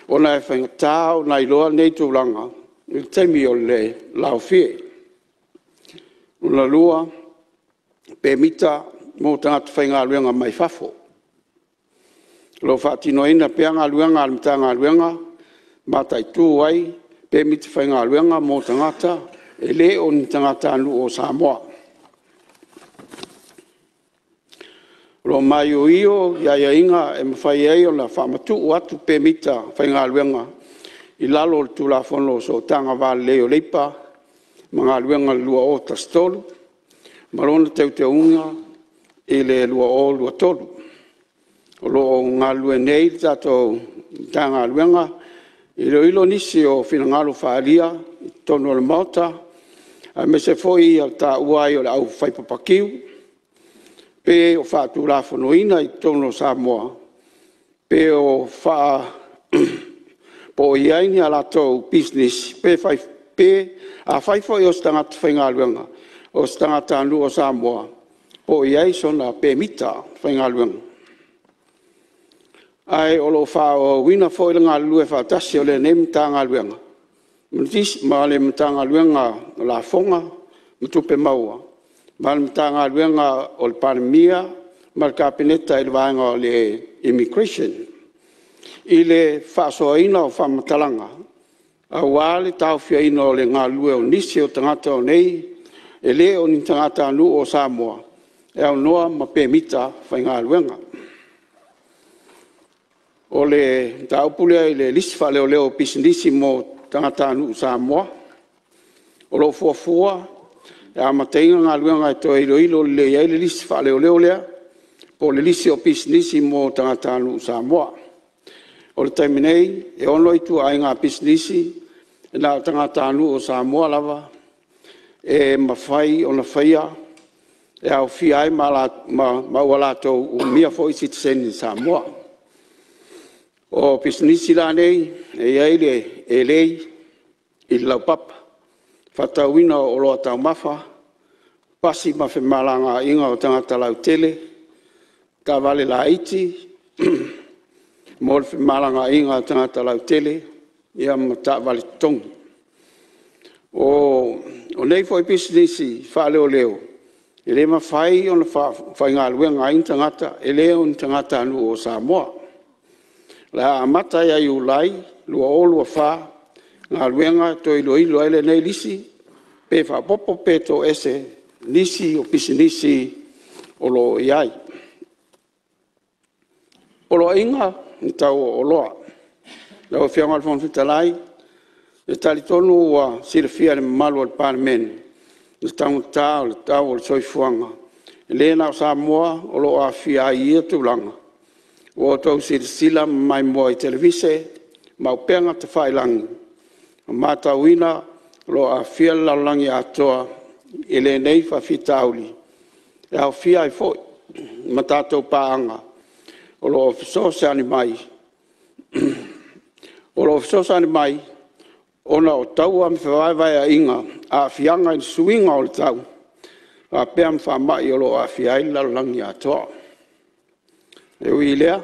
ona e faigata ona iloa nei tulaga i le taimi o le laofie. Lona lua, pemita mo tagata faigaluega mai fafo. O lo o faatinoina pea galuega a le Matagaluega e mataitu ai pemita faigaluega mo tagata e le o ni tagatanuu o Samoa. O lo o maioio aiaiga e mafai ai ona faamatuu atu pemita faigaluega i lalo o le Tulafono o Sootaga Va Lelei o Leipa ma Galuega 2013 ma lona teuteuga i le 2023. O lo o galulue nei le tatou Matagaluega e iloilo nisi o finagalo faaalia i totonu o le Maota aemaise foi o le taua ai o le aufaipapatiu, pe o faatulafonoina i totonu o Samoa, pe o i ai ni a latou pisinisi, pe afai foi o se tagata faigaluega o se tagatanuu o Samoa, po o i ai sona pemita faigaluega. Ae o lo o faaauauina foi le galulue faatasi o lenei Matagaluega ma le Matagaluega o Lafoga ma Tupe Maua ma le Matagaluega o le Palemia ma le Kapeneta i le vaega o le Immigration i le faasoaina o faamatalaga aua le taofiaina o le galulue o nisi o tagata o nei e le o ni tagatanuu o Samoa e aunoa ma pemita faigaluega. O le mataupu lea i le lisi faaleoleo o pisinisi mo tagatanuu Samoa, o lo o fuafua e amataina galuega e toe iloilo lelei ai le lisi faaleoleo lea po o le lisi o pisinisi mo tagatanuu Samoa. O le taimi nei, e ono ituaiga pisinisi e na o tagatanuu o Samoa lava e mafai ona faia e aofia ai ma ua latou umia foi sitiseni Samoa. O pisinisi la nei e i ai le elei i le laupapa, faatauina o oloa taumafa, pasi ma femalagaaiga o tagata lautele, taavale laiti mo le femalagaaiga a tagata lautele ma taavale totogi. O nei foi pisinisi faaleoleo e le mafai ona faafaigaluega ai ni tagata e le o ni tagatanuu o Samoa. O le a amata ia Iulai 2024 galuega e toe iloilo ai lenei lisi pe faaopoopo pe toese nisi o pisinisi o lo o i ai. Poloaiga o Tau o Oloa. Lau Afioga i le Fofoga Fetalai, e talitonu ua silafia e le mamalu o le Palemene le taugata o le tau o le soifuaga, e le na o Samoa o lo o aafia ai i ia tulaga. Ua outou silasila ma maimoa i televise ma upega tafailagi ma matauina o lo o aafia le lalolagi atoa i lenei faafitauli e aofia ai foi ma tatou paaga o lo o fesoasoani mai ona o taua ma fevaevaeaiga, aafiaga i le suiga o le tau faapea ma faamai o lo o aafia ai le lalolagi atoa. E ui i lea,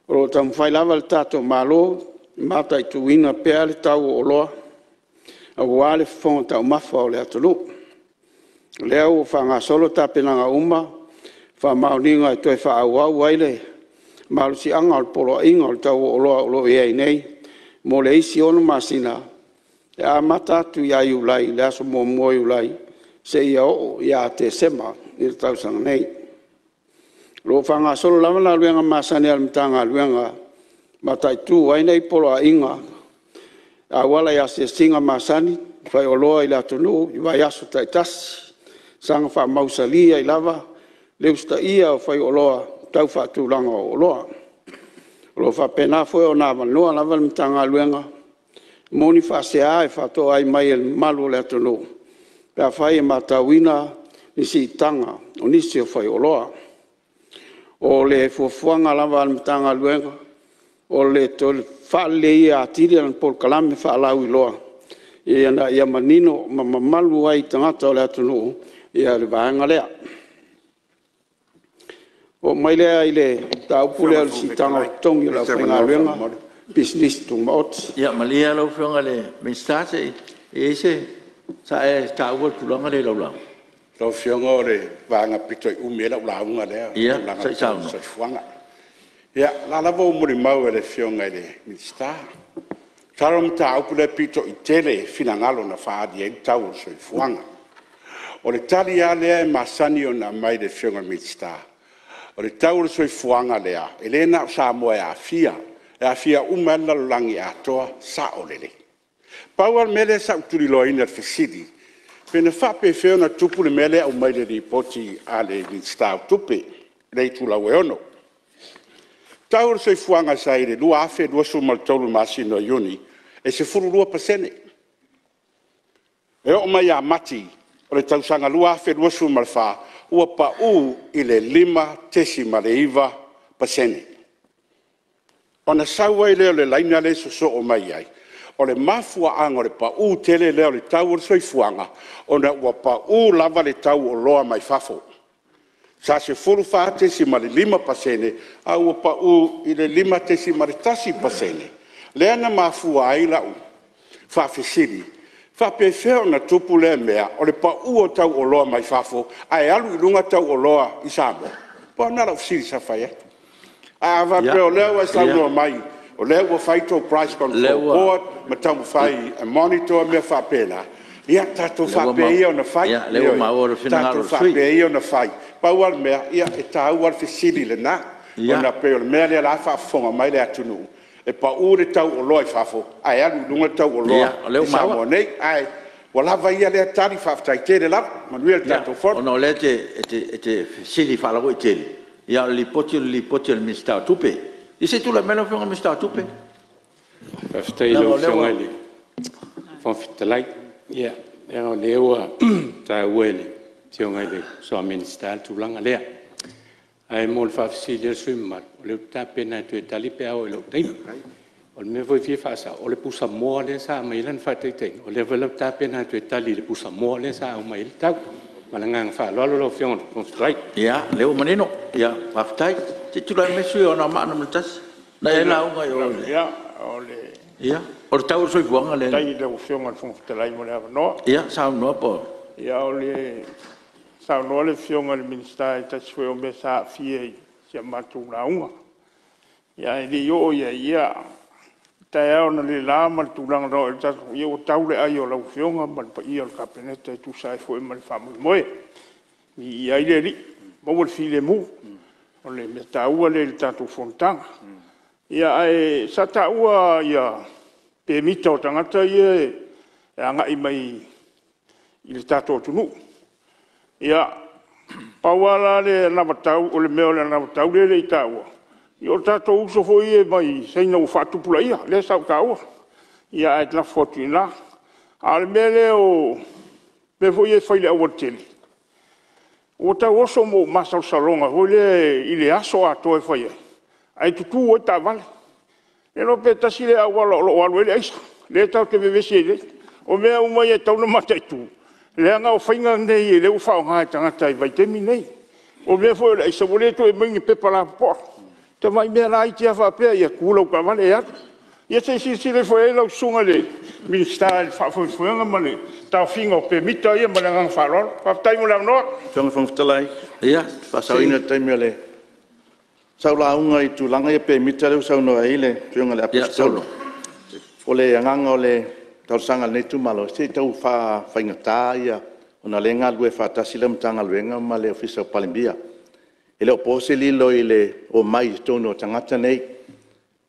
o lo o taumafai lava le tatou Malo e mataituina pea le tau o oloa aua le fofoga taumafa o le atunuu. O lea ua faagasolo tapenaga uma ma faamaoniga e toe faaauau ai le malosiaga o le Poloaiga o le Tau o Oloa o lo o i ai nei mo le isi 6 masina e amata atu ia Iulai i le aso 1 o Iulai seia oo ia Tesema i le tausaga nei. O lo o faagasolo lava galuega masani a le Matagaluega e mataitu ai nei poloaiga e auala i asiasiga masani o faioloa i le atunuu i vaiaso taitasi, saga faamausali ai lava le usitaia o faioloa tau faatulaga o oloa. O lo o faapena foi ona avanoa lava le Matagaluega mo ni faasea e faatoai mai e le mamalu o le atunuu pe afai e matauina ni siitaga o nisi o faioloa. O le fuafuaga lava a le Matagaluega o le toe faaleleia atili o ana polokalame faalauiloa ina ia manino ma mamalu ai i tagata o le atunuu le vaega lea. Ona oo mai lea i le mataupu lea o le siitaga o totogi o le aufaigaluega ma Pisinisi Tumaoti. Ia malie lau Afioga i le Minisita se i i ai se… Sa e taua le tulaga lea i lau lauga? Lau Afioga o le vaega aupito i umi ai lau lauga lea o le tulaga Ia se i tau le saunoa. soifuaga. Ia, o la e lava ua molimau e le Afioga i le Minisita Masalo o le mataupu lea e pito i tele finagalo na faaali ai le tau o le soifuaga. O le tali lava lea e masani ona aumai e le Afioga i le Minisita, o le tau o le soifuaga lea, e le na o Samoa e aafia, e aafia uma ai lava le lalolagi atoa. E sao lelei. Pau lava le mea lea sa ou tuliloaina i le fesili, pe na faapefea ona tupu le mea lea e aumai i le Lipoti a le Minisita o Tupe i le itulau e 6. Tau o le soifuaga sa i ai i le 2023 i le masina o Iuni, e 12%. E oo mai ia Mati o le tausaga 2024, ua pau i le 5.9%. Ona sau ai lea o le laina lea e sosoo mai ai, o le mafuaaga o le pau tele lea o le tau o le soifuaga, ona ua pau lava le tau o oloa mai fafo. Sa 14.5% ae ua pau i le 5.1%. Lea na mafua ai lau faafesili, e faapefea ona tupu lea mea o le pau o tau o oloa mai fafo ae alu i luga tau o oloa i Samoa? Pau lena o lau fesili sa fai atu. Ae a faapea o lea ua e saunoa mai o lea ua fai le tou Price Control Board ma taumafai e monitor mea faapena, ia tatou faapea ia ona fai. Ioe. Tatou faapea ia ona fai. Pau lava le mea, e taua lava le fesili lena, ona e pei o le mea lea o la e faafofoga mai le atunuu, e pau le tau o oloa i fafo ae alu i luga le tau o oloa i Samoa nei. Ae ua lava ia lea tali faafetai tele lava. Manuia le tatou Fono. Ona o lea e te fesili faalauaitele, a o le Lipoti o le Lipoti a le Minisita o Tupe. Ia se i tulai mai lau Afioga i le Minisita o Tupe. Faafetai i lau Afioga i le Fofoga Fetalai. Ia, leaga o lea ua taua e le Afioga i le Minisita le tulaga lea. Ae mo le faafesili a le sui usufono mamalu, o lea ou te tapena e toe tali pe a oo i lou taimi. O le mea foi e fia faasao, o le pusamoa lea sa aumai ai lana faataitaiga, o lea foi la ou te tapena e toe tali i le pusamoa lea sa aumai ai le tau. Ma le agaga faaaloalo lau Afioga i le Fofoga Fetalai. Ia, o lea ua manino. Faafetai. Se i tulai mai le sui usufono mo Anoamaa 1. Na e lauga i o i le… O le tau o le soifuaga lea. Faafetai i lau Afioga i le Fofoga Fetalai mo le avanoa. Ia saunoa po o… Ia, saunoa le Afioga i le Minisita i se tasi foi o mea sa aafia i si a matou lauga. Ae le i oo i ai, ia, o taeao analeila ma le tulaga na oo i ai le tatou… ia ua tau le ai o lau Afioga ma le paia o le Kapeneta e tusa ai foi ma le faamoemoe. Viia ai le Alii, maua le filemu, o le mea taua lea i le tatou fonotaga. Ae sa taua pemita o tagata ia e agai mai i le tatou atunuu. Ia, pau lava la le anavatau o le mea o le anavatau lea e le i taua, o tatou uso foi ia mai Saina ua faatupulaia lea sa ou taua, ae lafo atu i ina. A o le mea lea o mea foi ia e fai i le aualatele, ua tau oso ma ou masalosaloga foi lea i le aso atoa e fai ai, ae tutu ai taavale. Le iloa pe tasi lea auala o lo o alu ai le aisa, lea tatou te vevesi ai nei. O mea uma ia e tatau ona mataitu, leaga o faiga nei o lea ua faaaoga e tagata i le vaitaimi lenei. O mea foi o le aisa, ua le toe aumaia ni pepa lapopoa, tamai mea laiti lava faapea, ia tu lau taavale e alu. Ia se i silasila ifo i ai lau Susuga i le Minisita i le faafoefoega ma le taofiga o pemita ia ma le agaga faaaloalo. Faafetai mo le avanoa. Lau Afioga i le Fofoga Fetalai, faasaoina le taimi o le… Sa ou lauga i le tulaga ia i pemita lea ua saunoa i ai le Afioga i le Aposetolo. O le agaga o le talosaga a lenei itumalo, se i tau faafaigata ia ona o lea e galulue faatasi lau Matagaluega ma le Ofisa o le Palemia. E le o po se lilo i le omai i totonu o tagata nei,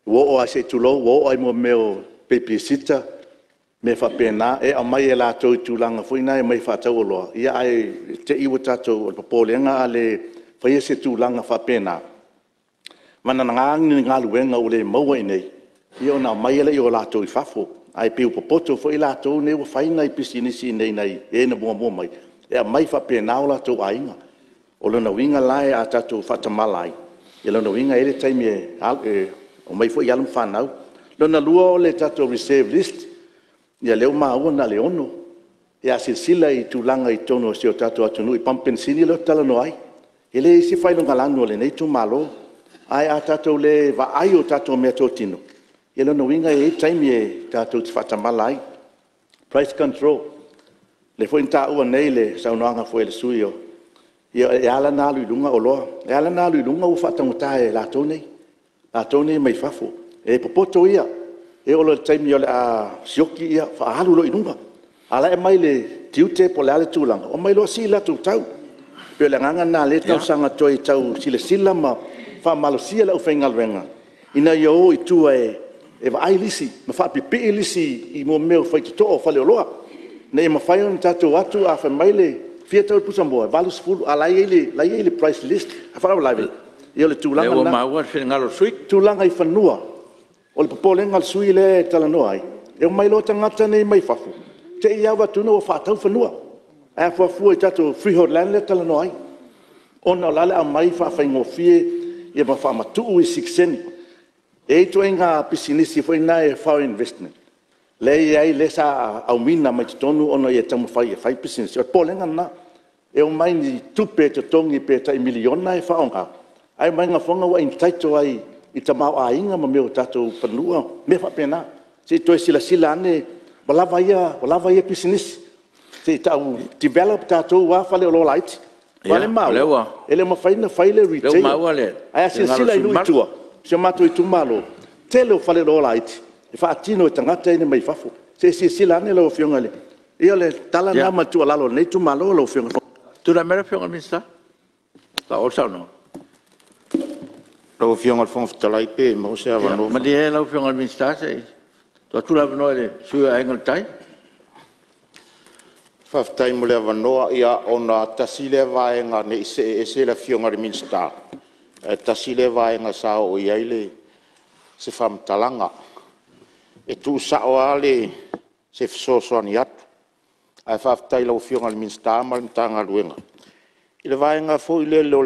ua oo lava se i tulou, ua oo lava i mea o babysitter ma mea faapena, e aumai e latou i tulaga foi na e omai e faatau oloa, ae te i ua tatou… O le popolega a le faia se tulaga faapena, vagana ni galuega ua le maua i inei, ia ona aumai lea o latou i fafo. Ae pei ua popoto foi latou nei ua fai nai pisinisi i inei nai e na muamua mai, e aumai faapena o latou aiga. O lona uiga la a tatou faatamala ai, o lona uiga e i ai le taimi e omai foi alo ma fanau. Lona lua o le tatou reserve list, ia lea ua maua na o le 6. Ia a silasila i tulaga i totonu o si o tatou atunuu i pamu penisini lea ou te talanoa ai, e leai se faailogalanu a lenei itumalo. Ae a tatou le vaai i tatou meatotino, ia lona uiga e i ai taimi e tatou te faatamala ai. Price control, lea foi na taua nei i le saunoaga foi a le sui usufono, ia e ala ona alu i luga oloa, e ala ona alu i luga ua faataugata e latou nei mai fafo. E popoto ia, E oo loa i le taimi o le a sioki faaalu loa i luga. A o la e aumai i le tiute po o le a le tulaga, omai loa sii latou tau. E pei o le agaga lena o lea e talosaga atu ai e tau silasila ma faamalosia le aufaigaluega ina ia o i tua e vaai lisi ma faapipii lisi i mea o faitotoa o faleoloa, ina ia mafai ona tatou o atu a fai mai e fia le tau o le pusamoa? E $80, a o la e i ai le price list. A o le faalavelave o le tulaga lena. O lea ua maua le finagalo o le sui usufono. O le tulaga i fanua, o le popolega o le sui usufono lea e talanoa ai, e omai loa tagata nei mai fafo, te i lava ua vaai atu ua faatau fanua. Ae a fuafua i tatou freehold land lea e talanoa ai, ona o la e o le a aumai faafaigofie ma faamatuu isi sitiseni. E i ai ituaiga pisinisi foi na foreign investment lea e i ai lea sa auina mai totonu ona ia taumafai e fai pisinisi. O le popolega lena, e omai i ni tupe e totogi pe tai $1miliona e faaaoga, ae omai ua entitle lava i tamaoaiga ma mea o tatou fanua, mea faapena. Se i toe silasila ane, ua lava ia pisinisi, se i tau develop tatou lava faleoloa laiti. Aua o lea e maua, e le o mafai ona fai le retail. Ae a silasila i nuu i tua i si o matou itumalo, tele o faleoloa laiti e faatino e tagata ia mai fafo. Se i silasila ane lau Afioga i le… Ia o le tala lena ma le tuualalo a lenei itumalo lau Afioga i le Fofoga Fetalai. Tulai mai lau Afioga i le Minisita e faaauau le saunoaga. Lau Afioga i le Fofoga Fetalai pe maua se avanoa. Malie lau Afioga i le Minisita se i tuu atu le avanoa i le sui usufono o le Aiga i le Tai. Faafetai mo le avanoa. Ia ona tasi lea vaega ne i see ese le Afioga i le Minisita, ae tasi lea vaega sa oo i ai se faamatalaga. E tuusao lava se fesoasoani atu, ae faafetai i lau Afioga i le Minisita ma le Matagaluega i le vaega foi lele o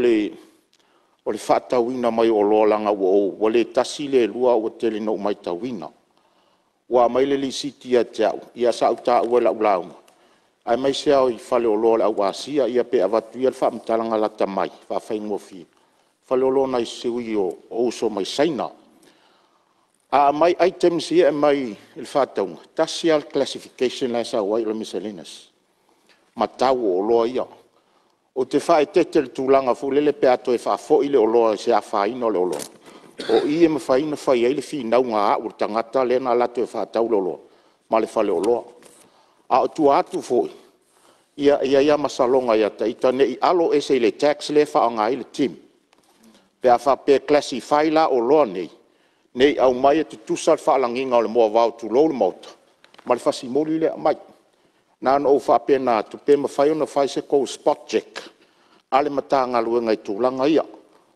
le faatauina mai o oloa leaga ua le tasi le lua ae ua tele ina ou matauina. Ua aumai le lisiti ia te au, ia sa ou taua i lau lauga, aemaise lava i faleoloa o le au Asia, ia pe avatu ia le faamatalaga lata mai e faafaigofie, faleoloa a nai uso mai Saina. A aumai items ia e aumai i le faatauga, e tasi lava le classification la e sau ai o le miscellaneous ma tau o oloa ia. Ou te faaeteete i le tulaga foi lele pe a toe faafoi le oloa i se afaina o le oloa, o i e mafai ona fai ai le finauga a au o le tagata lea na alu atu e faatau le oloa ma le faleoloa. A o tua atu foi, ia e i ai lava masaloga ia te ita ne i alo ese i le tax lea e faaaoga ai le TIM pe a faapea e classify la oloa nei, ne i aumaia tutusa le faalagiga o le moavao tulou le Maota, ma le fasimoli lea e aumai. Na ona ou faapena atu, pe mafai ona fai se tou spot check a le Matagaluega i tulaga ia,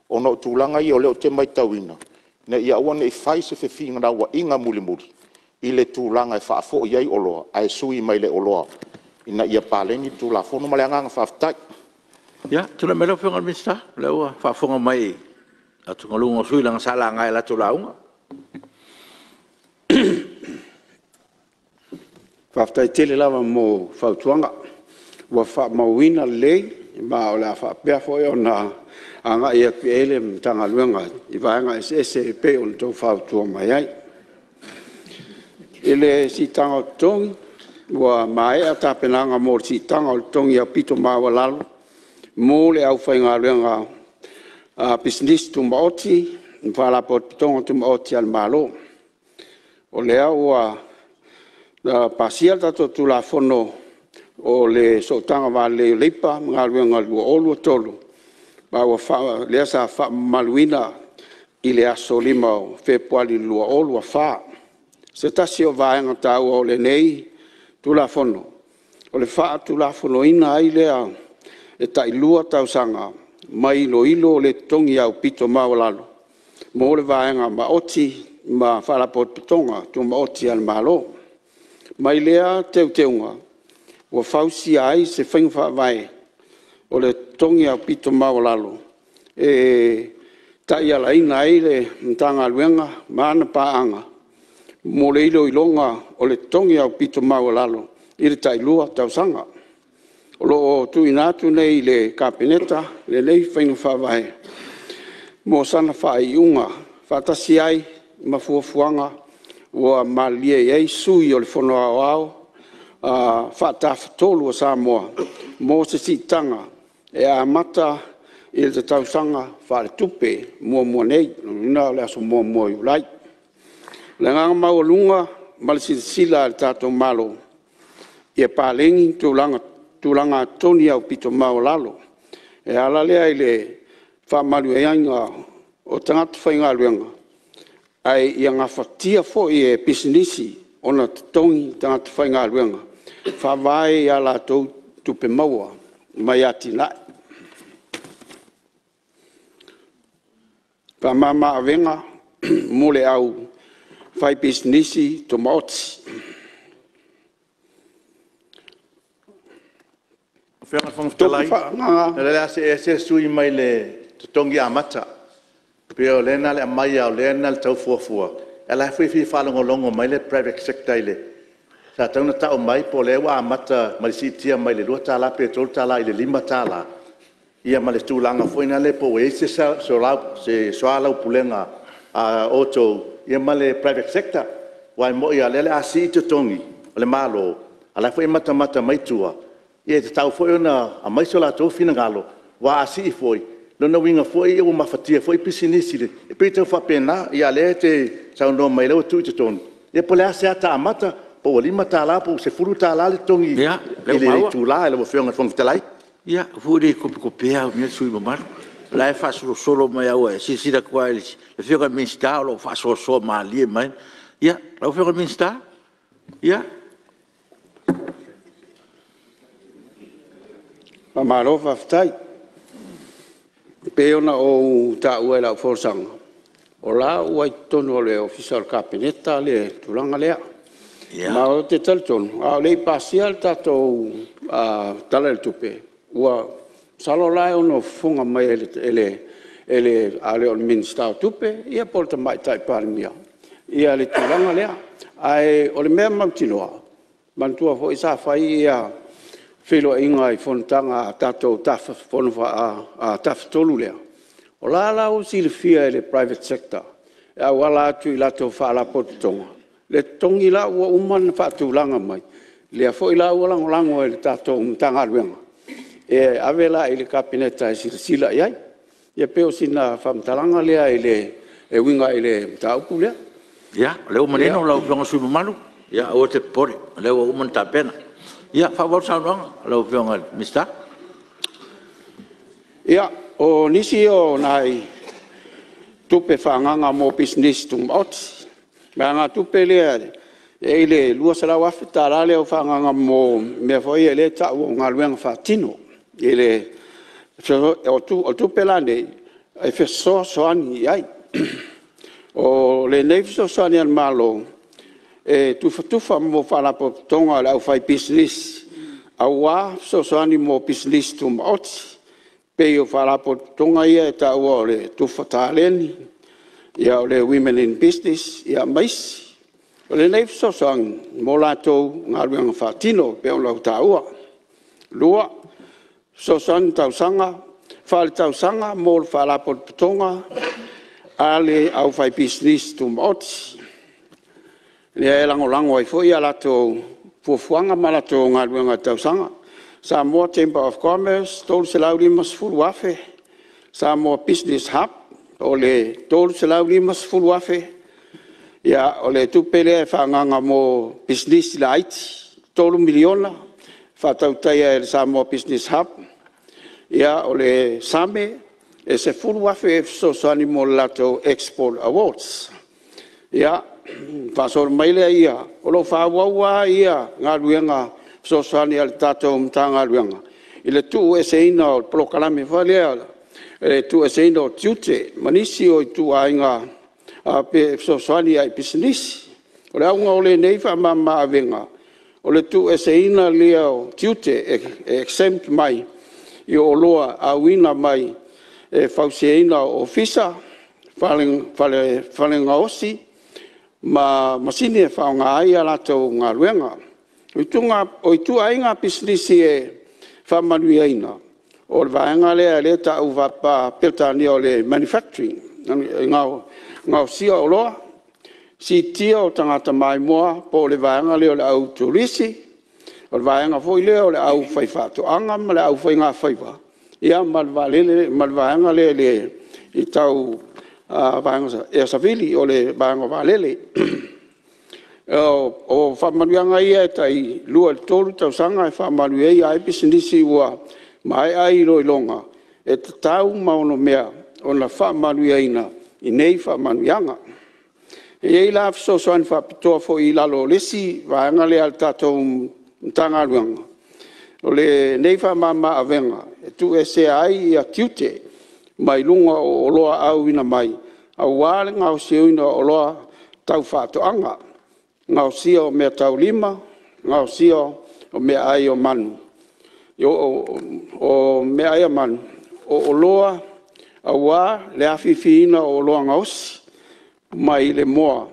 ona o tulaga ia o lea ou te matauina, ina ia aua ne i fai se fefinauaiga mulimuli i le tulaga e faafoi ai oloa ae sui mai le oloa ina ia paleni le Tulafono. Ma le agaga faafetai. Ia, tulai mai lau Afioga i le Minisita, o lea ua faafofoga mai i atugaluga o sui usufono leaga sa laga i a latou lauga. Faafetai tele lava mo fautuaga, ua faamauina lelei ma o le a faapea foi ona agai atu i ai le Matagaluega i vaega eseese e pei ona outou fautua mai ai. I le siitaga o totogi, ua maea tapenaga mo le siitaga o le totogi aupito maualalo mo le aufaigaluega a Pisinisi Tumaoti ma Faalapotopotoga Tumaoti a le Malo. O lea ua pasia le tatou Tulafono o le Sootaga Va Lelei o Leipa ma Galuega 2023, ma lea sa faamamaluina i le aso 5 o Fepuari 2024. O se tasi o vaega taua o lenei Tulafono, o le faatulafonoina ai lea e tailua tausaga mai iloilo o le totogi aupito maualalo mo le vaega maoti ma Faalapotopotoga Tumaoti a le Malo. Mai lea teuteuga ua fausia ai se faiga faavae o le totogi aupito maualalo e taialaina ai le Matagaluega ma ana paaga mo le iloiloga o le totogi aupito maualalo i le tailua tausaga. O lo o tuuina atu nei i le Kapeneta lenei faiga faavae mo sana faaiuga faatasi ai ma fuafuaga ua malilie i ai sui o le Fono Aoao Faa-Tafatolu o Samoa mo se siitaga e amata i le tausaga faaletupe muamua nei, lona uiga o le aso 1 o Iulai. O le agaga maualuga ma le silasila a le tatou Malo, ia paleni tulaga totogi aupito maualalo e ala lea i le faamanuiaina o tagata faigaluega, ae ia gafatia foi e pisinisi ona totogi tagata faigaluega e faavae i a latou tupe maua mai atinae. Faamama-avega mo le au faipisinisi tumaoti. Lau Afioga i le Fofoga Fetalai, o lea o le a see ese le sui usufono mai le totogi amata. E pei o lea na o le aumai lava o lea na o le tau fuafua, a o la e foi e fia faalogologo mai le private sector i le… Sa tatau ona tau mai po o lea ua amata mai le siitia mai le $2 pe $3 i le $5 ia ma le tulaga foi lea po ua i ai se soalaupulega a outou ma le private sector. Aua e moni lava o lea o le a sii totogi o le Malo, a o la e foi e matamata mai tua, ia e tatau foi ona aumai so latou finagalo, aua a sii foi, o lona uiga foi ua mafatia foi pisinisi i le… E pei e tau faapena, a o lea e te saunoa mai o lea ua tuu i totonu, ia po o le a se ata amata, po ua $5 po ua $10 le totogi i le itula lau Afioga i le Fofoga Fetalai. Ia, aua ne i topetopea aunoa le sui usufono mamalu, o la e faasolosolo mai lava, ua e silasila atu lava i le Afioga i le Minisita o lo o faasoasoa malie mai. Ia, lau Afioga i le Minisita. Ia. Faamalo faafetai. E pei ona ou taua i lau folasaga, o la ua i totonu o le Ofisa o le Kapeneta le tulaga lea. Ma ou te talitonu a o le i pasia le tatou Tala o le Tupe, masalo o la e ono fofoga mai e le, a le o le Minisita o Tupe ia po o le Tamaitai Palemia le tulaga lea. Ae o le mea mautinoa, manatua foi sa fai feiloaiga i fonotaga a tatou Fono Tafatolu lea, o la e la ua silafia e le private sector e auala atu i latou faalapotopotoga le totogi la ua uma ona faatulaga mai, lea foi la ua lagolago e le tatou Matagaluega e ave la i le Kapeneta e silasila i ai. Ia pei o sina faamatalaga lea e uiga i le mataupu lea. Ia, o lea ua manino lau Afioga i le sui usufono mamalu, aua e te popole o lea ua uma ona tapena. Ia faaauau le saunoaga a lau Afioga i le Minisita. Ia, o nisi o nai tupe faaagaaga mo pisinisi tumaoti. O le vaegatupe lea e i ai le $200,000 lea ua faaagaaga mo mea foi ia lea e tau o galuega faatino. O tupe la nei, e fesoasoani i ai. O lenei fesoasoani a le Malo, e tufatufa mo faalapotopotoga a le aufaipisinisi aua fesoasoani mo pisinisi tumaoti. E pei o faalapotopotoga ia e taua o le Tufa Taleni, o le Women in Business ma isi. O lenei fesoasoani mo latou galuega faatino e pei ona ou taua. Lua, fesoasoani faaletausaga mo le Faalapotopotoga a le Aufaipisinisi Tumaoti, lea e lagolago ai foi a latou fuafuaga ma latou galuega i tausaga. Samoa Chamber of Commerce, $350,000. Samoa Business Hub, o le $350,000. O le tupe lea e faaagaaga mo pisinisi laiti, e $3 miliona e faatautaia e le Samoa Business Hub. O le SAME, e $10,000 e fesoasoani mo le latou export awards. Ia, ona faasolo mai lea, o lo o faaauau lava galuega fesoasoani a le tatou Matagaluega i le tuueseina o le polokalame foi lea o le tuueseina o tiute ma nisi o ituaiga fesoasoani i pisinisi. O le auga o lenei faamama-avega, o le tuueseina lea o tiute e exempt mai i oloa auina mai e fausiaina o ofisa, fale gaosi ma masini e faaaoga ai a latou galuega. O ituaiga pisinisi e faamanuiaina, o le vaega lea e tau faa-Peretania o le manufacturing, le gaosia o oloa, siitia o tagata maimoa po o le vaega lea o le au turisi, o le vaega foi lea o le aufaifaatoaga ma le aufaigafaiva, ia ma le vaalele ma le vaega lea tau Vaega Savili o le vaega o Vaalele. O faamanuiaga ia e tai 2 i le 3 tausaga e faamanuiaina ai pisinisi ua maea iloiloga e tatau ma onomea ona faamanuiaina i nei faamanuiaga. E i ai la fesoasoani faapitoa foi i lalo o le isi vaega lea a le tatou Matagaluega, o lenei faamama-avega e tuuesea ai tiute mai luga o oloa auina mai aua le gaosiina o oloa tau faatoaga, gaosia o meataulima, gaosia o meaai a manu, o oloa aua le afifiina o oloa gaosi mai le moa,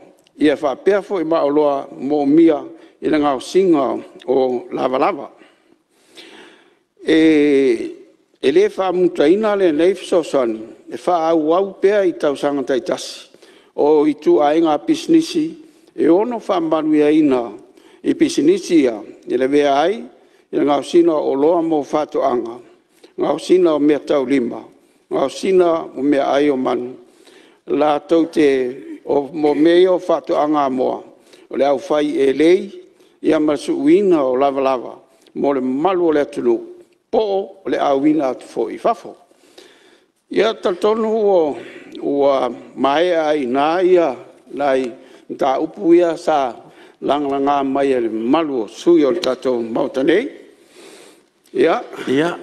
faapea foi ma oloa moomia i le gaosiga o lavalava. E le faamutaina lenei fesoasoani, e faaauau pea i tausaga taitasi. O ituaiga pisinisi e ono faamanuiaina i pisinisi ia e lavea ai le gaosiga o oloa mo faatoaga, gaosiga o meataulima, gaosiga o meaai o manu, latou te… O mea ia o faatoaga moa, o le aufai elei ma le suuina o lavalava mo le mamalu o le atunuu po o le auina atu foi i fafo. Ia, e talitonu ua maea ai i ina nai mataupu ia sa lagalaga mai e le mamalu o sui usufono o le tatou Maota nei. Ia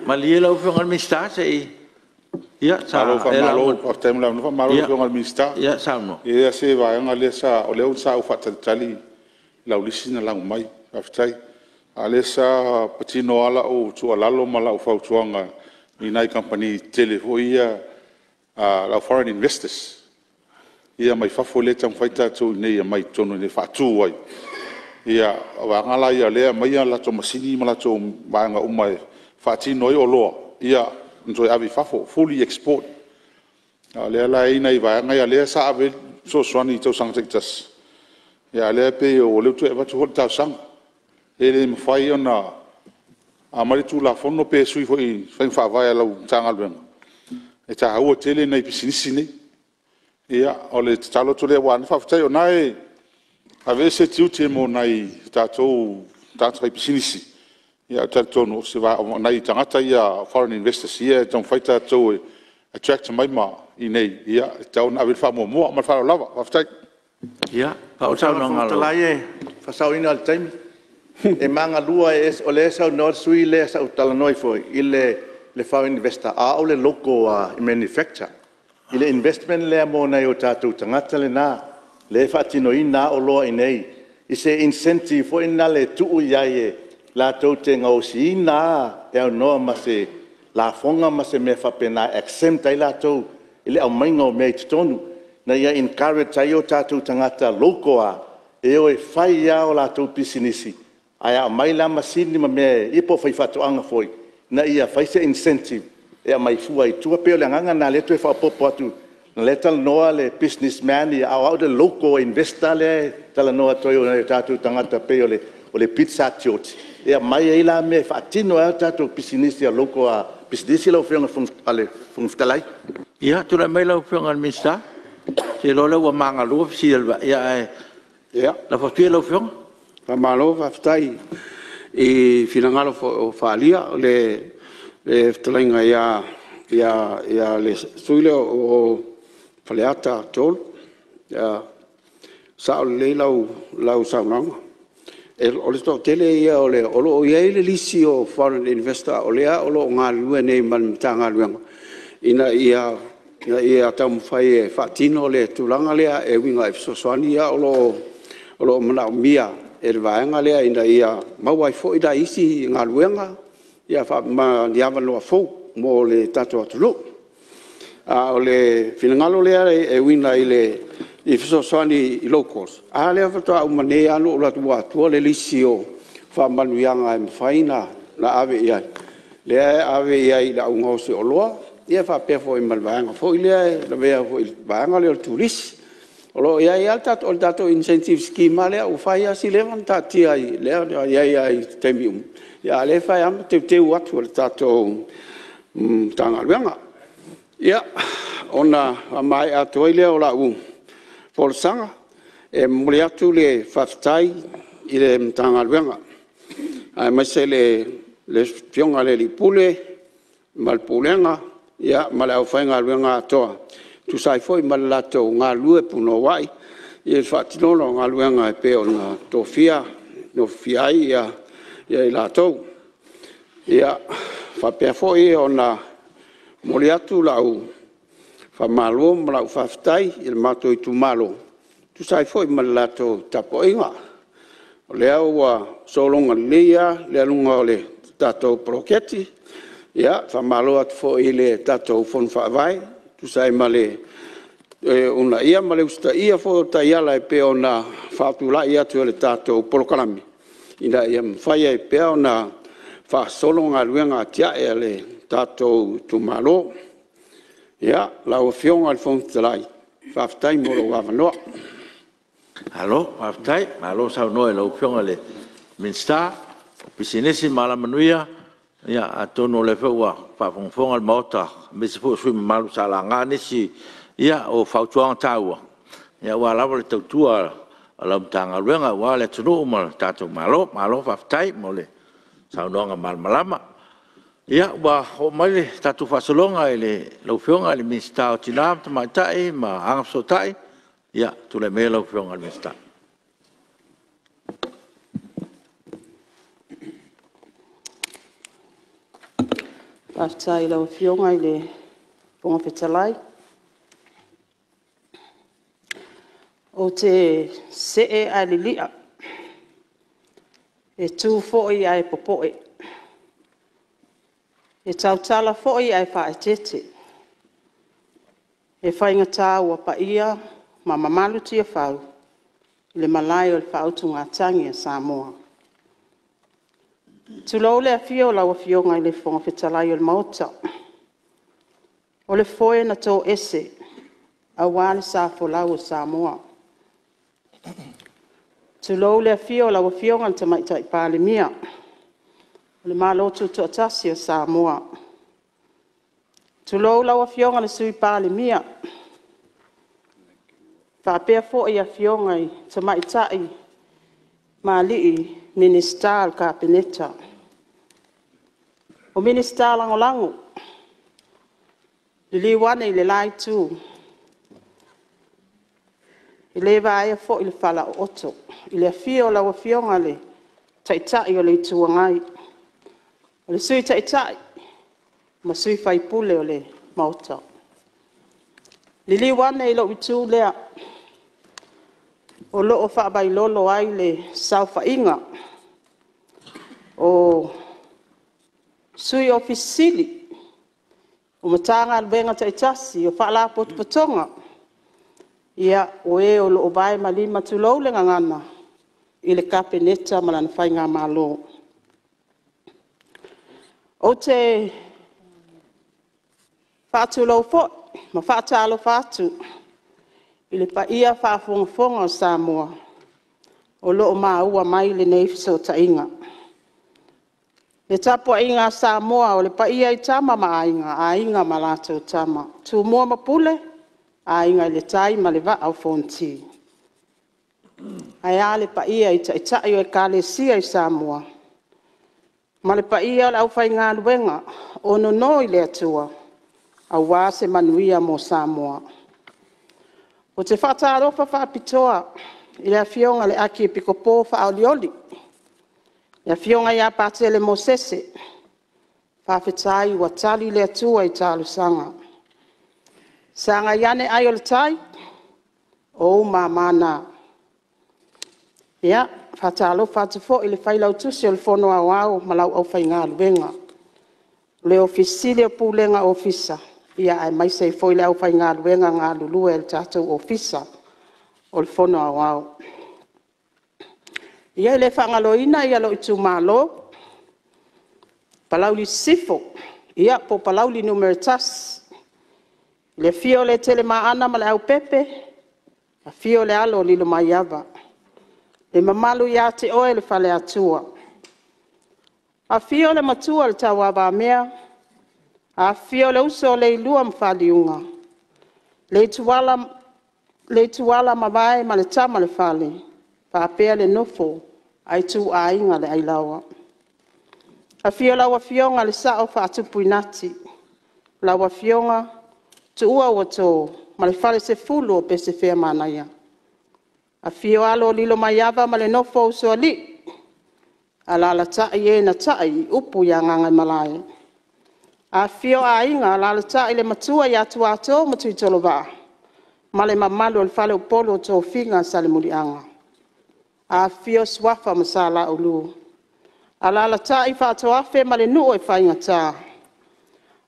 Malie lau Afioga i le Minisita se i… Ia Malo faafetai mo le avanoa. Faamalo i lau Afioga i le Minisita. E leai lava se vaega lea sa… O lea sa ou faatalitali i lau lisi na lau mai, faafetai. A o lea sa patino lava lau tuualalo ma lau fautuaga i nai kamupani tetele foi ia le au foreign investors ia mai fafo lea e taumafai tatou i inei e aumai i totonu i inei e faatu ai. O vaega la ia o lea e aumai a latou masini ma latou vaega uma e faatino ai oloa ma toe ave i fafo, fully export. A o lea la e i ai nai vaega ia lea sa ave ai fesoasoani i tausaga taitasi, a o lea e pei o lea ua toe avatu foi le talosaga. Pe le mafai ona aumai le Tulafono pe sui foi i faiga faavae a lau Matagaluega, e taua tele nai pisinisi nei. Ia, o le tatalo atu lea, aua faafetai o lena e aveese tiute mo nai o tatou tagata faipisinisi, ae ou te talitonu o nai tagata ia foreign investors ia e taumafai tatou e attract mai i inei, e tatau ona ave i ai le faamuamua. Ma le faaaloalo lava. Faafetai. Ia, faaauau le saunoaga a lau… Lau Afioga i le Fofoga Fetalai e faasaoina le taimi. E maga 2, o lea e saunoa le sui usufono lea sa ou talanoa ai foi i le foreign investor, a o au o le local manufacture i le investment lea mo nai o tatou tagata lena lea e faatinoina lava oloa i inei i se incentive foi lena e tuu i ai latou te gaosiina lava e aunoa ma se lafoga ma se mea faapena e exempt ai latou i le aumaiga o mea i totonu, ina ia encourage ai o tatou tagata local lava e o e fai lava a latou pisinisi, ae a aumai la masini ma mea ia po o faifaatoaga foi, ina ia fai se incentive e aumai fua i tua. E pei o le agaga lena o lea e toe faaopoopo atu, o lea e talanoa le businessman a o au o le local investor lea e talanoa atu ai o nai o tatou tagata e pei o le pizza a Georgie e aumai ai la mea e faatino ai lava tatou pisinisi a local pisinisi lau Afioga i le Fofoga Fetalai. Ia, tulai mai lau Afioga i le Minisita. Ou te iloa o lea ua magalua fesili a le vaa, ae lafo atu ia i lau Afioga. Faamalo faafetai i finagalo foi ua faaalia i le fetalaiga ia le sui usufono lea o Faleata 3. E sao lelei lau saunoaga, o le toatele ia o lo o i ai le lisi o foreign investor o lea o lo o galulue nei ma le Matagaluega ina ia taumafai e faatino le tulaga lea e uiga i fesoasoani ia o lo o manaomia e le vaega lea ina ia maua ai foi nai isi galuega ma ni avanoa fou mo le tatou atunuu. A o le finagalo lea e uiga i fesoasoani i locals, a lea faatoa uma nei lava ona ou alu atu atoa le lisi o faamanuiaga e mafai ona ave i ai, lea e ave i ai i le au gaosi oloa ia faapea foi ma le vaega foi lea e lavea ai i le vaega lea o le turisi. O lo o i ai lava le tatou incentive scheme lava lea ua fai lava si leva ona taatia ai, lea na i ai lava i taimi uma, a o lea e fai lava ma teuteu atu e le tatou Matagaluega. Ia, ona faamaea atu ai lea o lau folasaga, e momoli atu le faafetai i le Matagaluega aemaise le Afioga i le Ofisa Sili ma le Pulega ma le aufaigaluega atoa e tusa ai foi ma le latou galulue punouai i le faatinoina o galuega e pei ona tofia ai i latou. E faapea foi ona momoli atu lau faamalo ma lau faafetai i le matou itumalo e tusa ai foi ma le latou tapuaiga, o lea ua sologa lelei lava le aluga o le tatou poloketi. Faamalo atu foi i le tatou Fono Faavae e tusa ai ma le uunaia ma le usitaia foi o taiala e pei ona faatulai atu e le tatou polokalame ina ia mafai ai pea ona faasolo galuega atiae a le tatou itumalo. Ia, lau Afioga i le Fofoga Fetalai, faafetai mo lou avanoa. Malo faafetai, malo saunoa i lau Afioga i le Minisita o Pisinisi ma Alamanuia. Atonu o lea foi ua faafogafoga le Maota aemaise foi o sui usufono mamalu sa laga nisi o fautuaga taua aua lava le tautua a lau Matagaluega aua le atunuu ma le tatou Malo. Malo faafetai mo le saunoaga malamalama. Ia ua oo mai le tatou faasologa i lau Afioga i le Minisita o Tina ma Tamaitai ma Agafesootai, ia tulai maia lau Afioga i le Minisita. Faafetai i lau Afioga i le Fofoga Fetalai. Ou te see ae lilia, e tu foi ae popoe, e tautala foi ae faaeteete, e faigata ua paia ma mamalu Tiafau i le Malae o le Faautugatagi a Samoa. Tulou le afio o lau Afioga i le Fofoga Fetalai o le Maota, o le foe na toese aua le sa folau o Samoa. Tulou le afio o lau Afioga i le Tamaitai Palemia o le Malo Tutoatasi o Samoa. Tulou lau Afioga i le Sui Palemia, faapea foi Afioga i Tamaitai ma Alii Minisita o le Kapeneta. O Minisita Lagolago, liliu ane i le la Itu, e le vaea foi le falaooto i le afio o lau Afioga i le Taitai o le Itu Agai, le Sui Taitai ma sui usufono o le Maota. Liliu ane i lou itu lea o lo o faavailolo ai le saofaiga o Sui Ofisa Sili o Matagaluega taitasi, o Faalapotopotoga, o e o lo o vae ma lima, tulou le gagana, i le Kapeneta ma lana faigamalo. Ou te faatulou foi ma faatalofa atu i le paia faafogafoga o Samoa o lo o maua mai lenei fesootaiga. Le tapuaiga a Samoa o le paia i Tama ma Aiga, Aiga ma latou Tama, Tumua ma Pule, Aiga i le Tai ma le Vaa o Fonoti. Ae a le paia i Taitai o Ekalesia i Samoa ma le paia o le aufaigaluega o nonoi le Atua aua se manuia mo Samoa. Ou te faatalofa faapitoa i le Afioga i le Akiepikopo faaolioli le Afioga ia Patele Mosese, faafetai ua tali le Atua i talosaga. Sagai ane ai o le tai, o ou mama na. E faatalofa atu foi i le Failautusi o le Fono Aoao ma lau aufaigaluega, le Ofisa Sili o Pulega o le Ofisa, aemaise ai foi le aufaigaluega galulue a le tatou Ofisa o le Fono Aoao. Ia e le faagaloina lou itumalo o Palauli Sisifo po o Palauli 1. I le afio o Letelemaana ma Leaupepe, afio le alo o Lilomaiava, le mamalu ia te oe le Faleatua. Afio le Matua o le Tauavamea, Afifio le Uso o Leilua ma Faliuga, Leitualamavae ma le Tama a le Fale faapea le nofo a ituaiga le Ailaoa. Afio lau Afioga i le Sao Faatupuinati, lau Afioga Tuuauato ma le Falesefulu o Pesefeamanaia. Afio alo o Lilomaiava ma le nofo a Usoalii, alalatai e na tai i upu ia Gagaemalae. Afifio Aiga, alalatai le Matua ia Tuato ma Tuitolovaa ma le mamalu o le faleupolu o tofiga Salemuliaga. Afifio Suafa ma Sa Laulu, alalatai Faatoafe ma le nuu e faigata.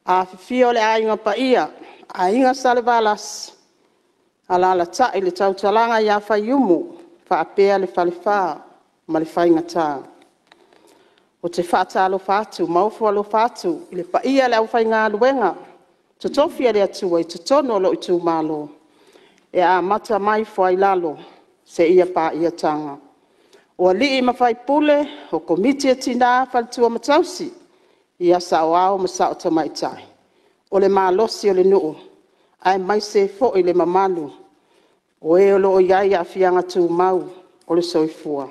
Afifio le Aiga Paia, Aiga Salevalasi, alalatai le tautalaga ia Faiumu faapea le Falefa ma le Faigata. Ou te faatalofa atu ma ofo alofa atu i le paia o le aufaigaluega totofi a le Atua i totonu o lou itumalo e amata mai i Foailalo seia paia Taga. O alii ma faipule, o Komiti a Tina, Faletua ma Tausi, Saoao ma Sao Tamaitai. O le malosi o le nuu aemaise foi le mamalu o e o lo o i ai aafiaga tumau o le soifua.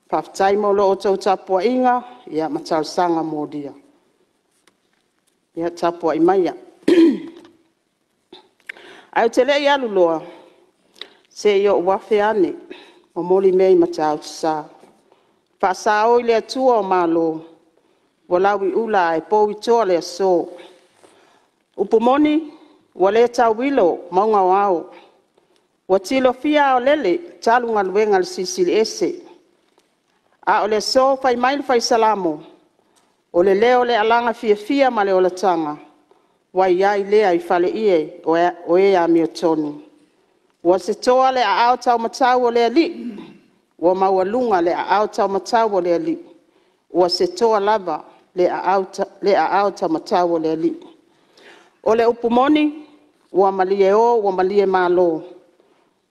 Faafetai mo la outou tapuaiga ma talosaga molia. Ia tapuai maia. Ae ou te le i alu loa, se i ou afe ane e momoli mea i Matautu Sa, faasa oi le Atua o Malo, ua lau i ula ae pouitoa le aso. O le upu moni ua le tauilo mauga o ao, ua tilofia aolele talu galuega a le Silisili Ese. A o le aso fai mai le fai Salamo, o le leo o le alaga fiafia ma le olataga, ua i ai lea i faleie o e amiotonu. Ua setoa le aao taumatau o le Alii, ua maualuga le aao taumatau o le Alii, ua setoa lava le aao taumatau o le Alii. O le upu moni, ua malie o ua malie malo,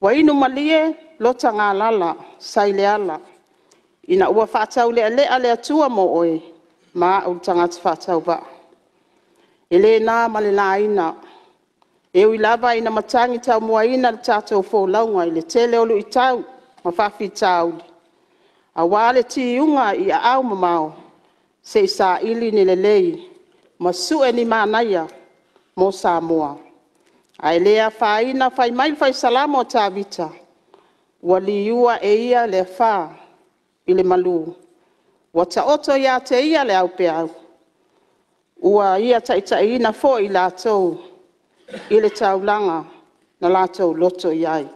ua inu malie lota galala sa i Leala ina ua faataulealea le Atua mo oe ma au le tagata faatauvaa. E le na ma le laina, e ui lava ina matagi taumuaina le tatou folauga i le tele o luitau ma faafitauli, aua le tiuga i aao mamao se i saili ni lelei ma sue ni manaia mo Samoa. Ae le afaina, fai mai le Salamo o Tavita, “Ua liua e ia le afa i le malu, ua taoto ia te ia le aupeau, ua ia taitaiina foi i latou i le taulaga na latou loto i ai.”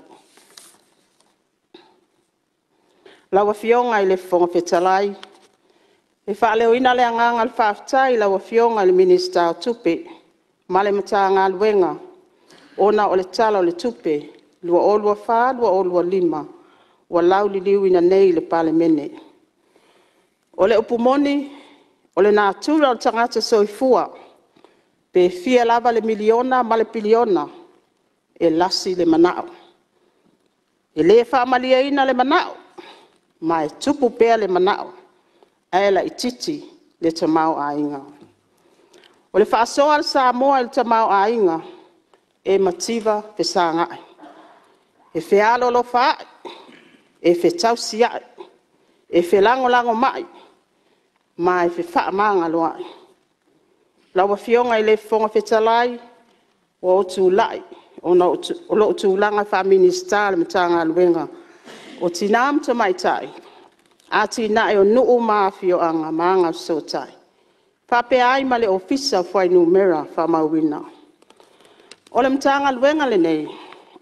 Lau Afioga i le Fofoga Fetalai, e faaleoina le agaga o le faafetai i lau Afioga i le Minisita o Tupe ma le Matagaluega ona o le Tala o le Tupe 2024/2025 ua lauliliuina nei i le Palemene. O le upu moni, o le natura o le tagata soifua, pe fia lava le miliona ma le piliona, e lasi le manao. E le faamalieina le manao, ma e tupu pea le manao ae laitiiti le tamaoaiga. O le faasoa a le Samoa i le tamaoaiga, e mativa fesagai, e fealolofaai, e fetausiai, e felagolagomai ma e fefaamagaloai. Lau Afioga i le Fofoga Fetalai, ua ou tulai ona o lou tulaga faa-Minisita o le Matagaluega o Tina ma Tamaitai, Atinae o Nuu ma Afioaga ma Agafesootai, faapea ai ma le Ofisa o Fuainumera Faamauina. O le Matagaluega lenei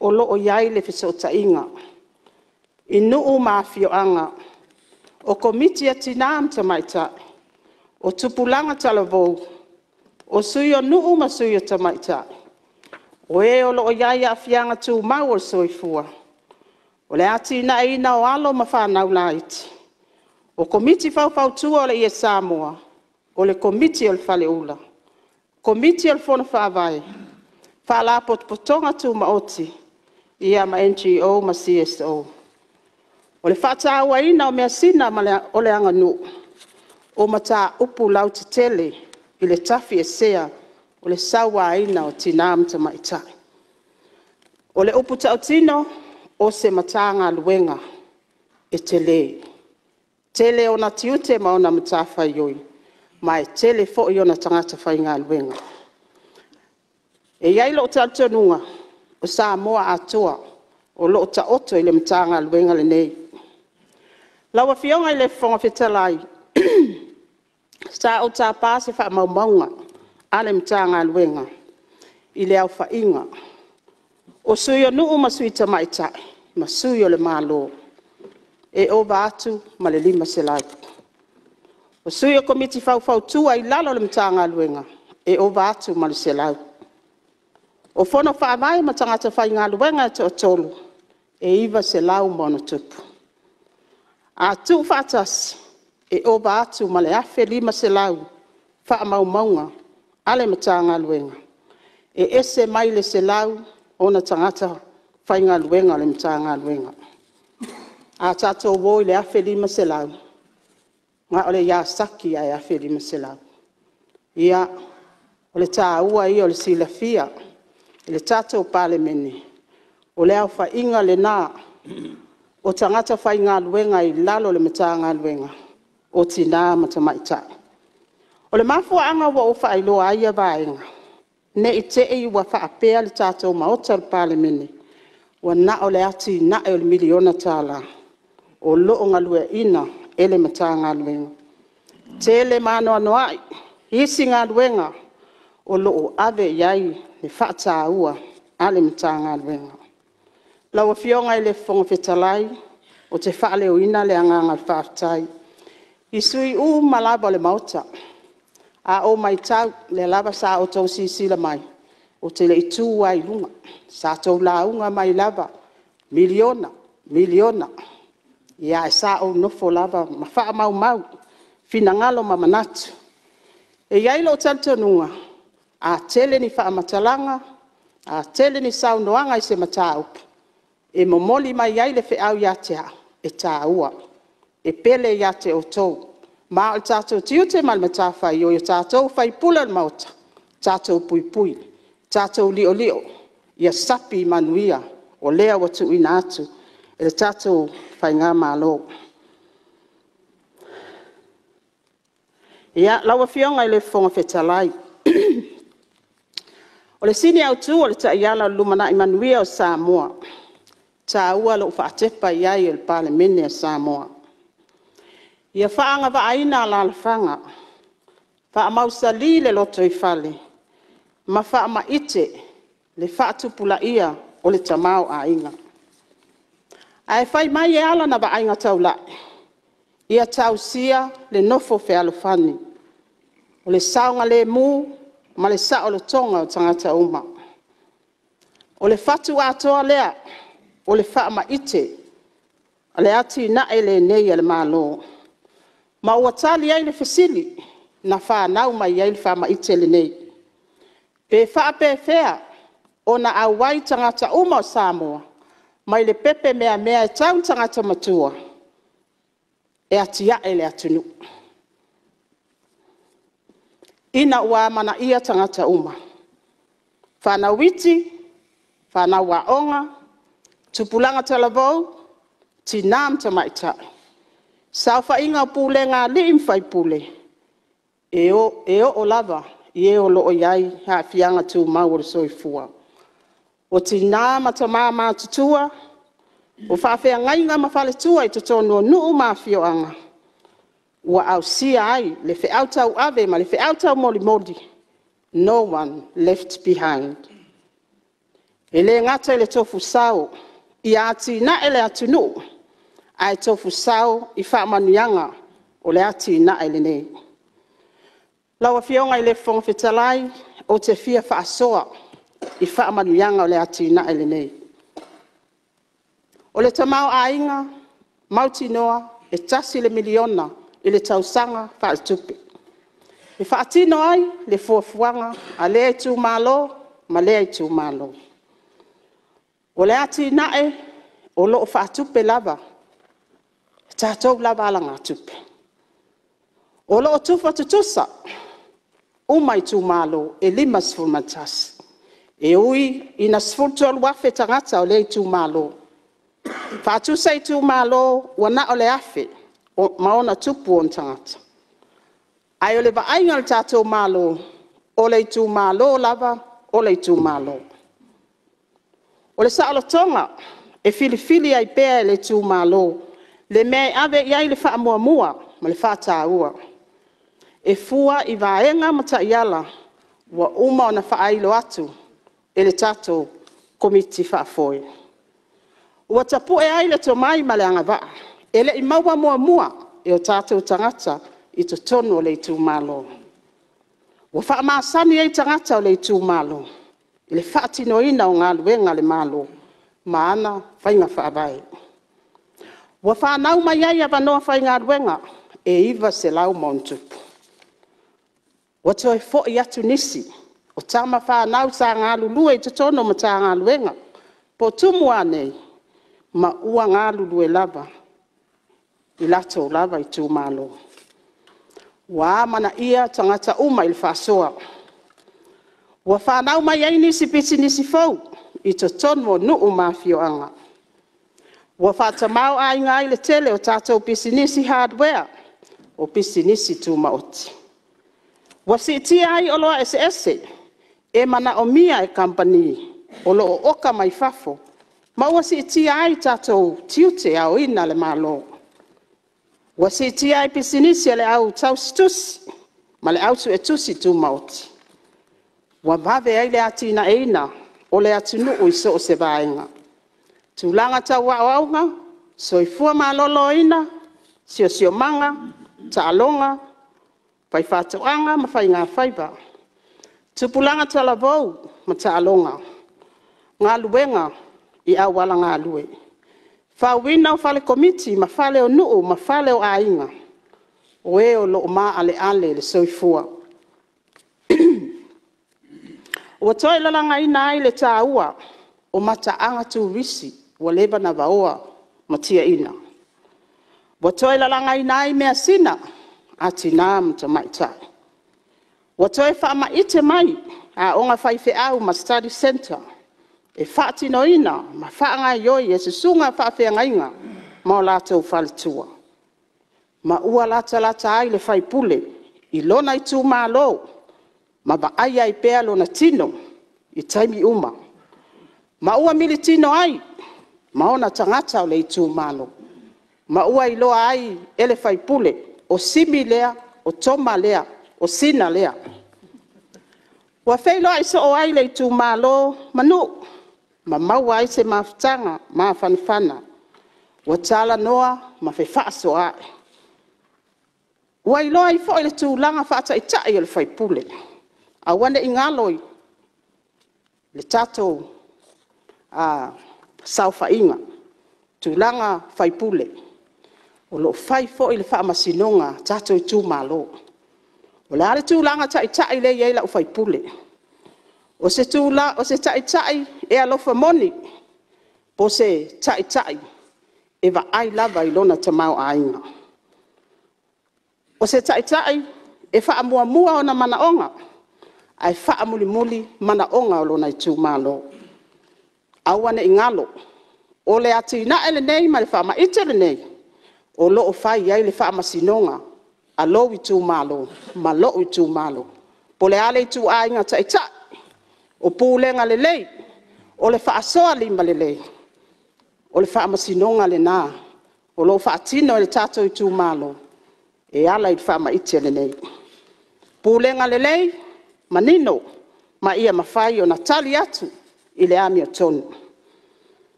o lo o i ai le fesootaiga i nuu ma afioaga, o Komiti a Tina ma Tamaitai, o tupulaga talavou, o Sui o Nuu ma Sui o Tamaitai, o e o lo o i ai aafiaga tumau o le soifua, o le atinaeina o alo ma fanau laiti, o Komiti Faufautua o le Ie Samoa, o le Komiti o le Faleula, Komiti o le Fono Faavae, Faalapotopotoga Tumaoti ma NGO ma CSO. O le faatauaina o measina o le aganuu, o mataupu lautetele i le tafiesea o le sauaina o Tina ma Tamaitai. O le upu tautino, o se Matagaluega e tele, tele ona tiute ma ona matafaioi ma e tele foi ona tagata faigaluega. E i ai lou talitonuga, o Samoa atoa o lo o taoto i le Matagaluega lenei. Lau Afioga i le Fofoga Fetalai, sa ou tapa se faamaumauga a le Matagaluega i le aofaiga o Sui o Nuu ma Sui Tamaitai ma Sui o le Malo e ova atu ma le 500. O Sui o Komiti Faufautua i lalo o le Matagaluega e ova atu ma le 100. O Fono Faavae ma tagata faigaluega e toatolu, e 900+. A tuufaatasi, e ova atu ma le 1500 faamaumauga a le Matagaluega, e ese mai le 100 ona tagata faigaluega o le Matagaluega. A tatou o i le 1500, na o le Yazaki lava e 1500. Ia, o le taua ia o le silafia e le tatou Palemene, o le aofaiga lena o tagata faigaluega i lalo o le Matagaluega o Tina ma Tamaitai. O le mafuaaga ua ou faailoa ai ia vaega, ne i te i ua faapea le tatou Maota o le Palemene, ua na o le atinae o le miliona tala o lo o galueaiina e le Matagaluega. E tele ma anoanoai isi galuega o lo o ave i ai le faataua a le Matagaluega. Lau Afioga i le Fofoga Fetalai, ou te faaleoina le agaga o le faafetai i sui usufono uma lava o le Maota. A ou matau, o lea lava sa outou silasila mai ou te le i tu lava i luga, sa outou lauga mai lava, miliona, miliona. Ae sa ou nofo lava ma faamaumau finagalo ma manatu. E i ai lou talitonuga, a tele ni faamatalaga, a tele ni saunoaga i se mataupu, e momoli mai ai le feau ia te au, e taua, e pele ia te outou. Ma o le tatou tiute ma le matafaioi o tatou o sui usufono o le Maota, tatou puipui, tatou liolio, ia sapi manuia o lea ua tuuina atu e le tatou faigamalo. Lau Afioga i le Fofoga Fetalai, o le sini autu o le taiala o le lumanai manuia o Samoa, e taua lou faatepa i ai o le Palemene a Samoa. Ia faaagavaaina alalafaga, faamausali le lotoifale ma faamaite le faatupulaia o le tamaoaiga. Ae fai mai e ala ona vaaiga taulai, ia tausia le nofo fealofani, o le saogalemu ma le saolotoga o tagata uma. O le fatu atoa lea o le faamaite o le atinae lenei a le Malo. Ma ua tali ai le fesili na fanau mai ai le faamaite lenei. Pe faapefea ona auai tagata uma o Samoa mai le pepe meamea e tau i le tagata matua e atiae le atunuu, ina ua amanaia tagata uma, fanau iti, fanau aoga, tupulaga talavou, tina ma tamaitai, saofaiga a pulega a alii ma faipule, e oo lava i e o lo o i ai aafiaga tumau o le soifua. O tina ma tama matutua, o faafeagaiga ma faletua i totonu o nuu ma afioaga ua ausia ai le feau tauave ma le feau taumolimoli, no one left behind. E le gata i le tofu sao ia atinae le atunuu, ae tofu sao i faamanuiaga o le atinae lenei. Lau Afioga i le Fofoga Fetalai, ou te fia faasoa i faamanuiaga o le atinae lenei. O le tamaoaiga mautinoa e $1 miliona i le tausaga faaletupe, e faatino ai le fuafuaga a lea itumalo ma lea itumalo. O le atinae o lo o faatupe lava e tatou lava alagatupe. O lo o tufa tutusa uma itumalo e 51. E ui ina 13,000 tagata o lea itumalo, faatusa i itumalo ua na o le 1,000+ ona tagata. Ae o le vaaiga a le tatou Malo, o le itumalo lava o le itumalo. O le saolotoga e filifili ai pea e le itumalo le mea e ave i ai le faamuamua ma le faataua. E fua i vaega ma taiala ua uma ona faailo atu e le tatou Komiti Faafoe. Ua tapue ai le tomai ma le agavaa e le i maua muamua e o tatou tagata i totonu o le itumalo. Ua faamasani ai tagata o le itumalo i le faatinoina o galuega a le Malo ma ana faiga faavae. Ua fanau mai ai avanoa faigaluega e 900+. Ua toe foi atu nisi o tama fanau sa galulue i totonu o Matagaluega po o tumu a nei, ma ua galulue lava i latou lava itumalo. Ua amanaia tagata uma i le faasoa. Ua fanau mai ai nisi pisinisi fou i totonu o nuu ma afioaga. Ua faatamaoaiga ai le tele o tatou pisinisi hardware o pisinisi tumaoti. Ua siitia ai oloa eseese e manaomia e kamupani o lo o oka mai fafo, ma ua siitia ai tatou tiute aoina a le Malo. Ua siitia ai pisinisi a le au tausi tusi ma le au suetusi tumaoti. Ua vave ai le atinaeina o le atunuu i so o se vaega. Tulaga tau aoaoga, soifua maloloina, siosiomaga, taaloga, faifaatoaga ma faigafaiva, tupulaga talavou ma taaloga, galuega i aualagalue. Fauina o fale komiti ma fale o nuu ma fale o aiga o e o lo o maaleale le soifua. Ua toe lalagaina ai le taua o mataaga turisi ua leva ona vaoa ma tiaina. Ua toe lalagaina ai measina a tina ma tamaitai. Ua toe faamaite mai aoga a faifeau ma study centre e faatinoina ma faagaoioi e susuga i faafeagaiga ma o latou faletua. Ma ua latalata ai le sui usufono i lona itumalo ma vaaia ai pea lona tino i taimi uma. Ma ua militino ai ma ona tagata o le itumalo. Ma ua iloa ai e le sui usufono, o Simi lea, o Toma lea, o Sina lea. Ua feiloai soo ai le itumalo ma nuu ma maua ai se mafutaga mafanafana. Ua talanoa ma fefaasoaai. Ua iloa ai foi le tulaga faataitai o le sui usufono. Aua ne i galo i le tatou saofaiga tulaga sui usufono. O lo o fai foi le faamasinoga a tatou itumalo. O le a le tulaga taitai lea e i ai lau sui usufono? O se taitai e alofa moni? Po o se taitai e vaai lava i lona tamaoaiga? O se taitai e faamuamua ona manaoga ae faamulimuli manaoga o lona itumalo? Aua ne i galo, o le atinae lenei ma le faamaite lenei, o lo o fai ai le faamasinoga a lou itumalo ma lou itumalo. Po o le a le ituaiga taitai, o pulega lelei, o le faasoa limalelei, o le faamasinoga lena o lo o faatino e le tatou itumalo e ala i le faamaite lenei. Pulega lelei, manino ma ia mafai ona tali atu i le amiotonu.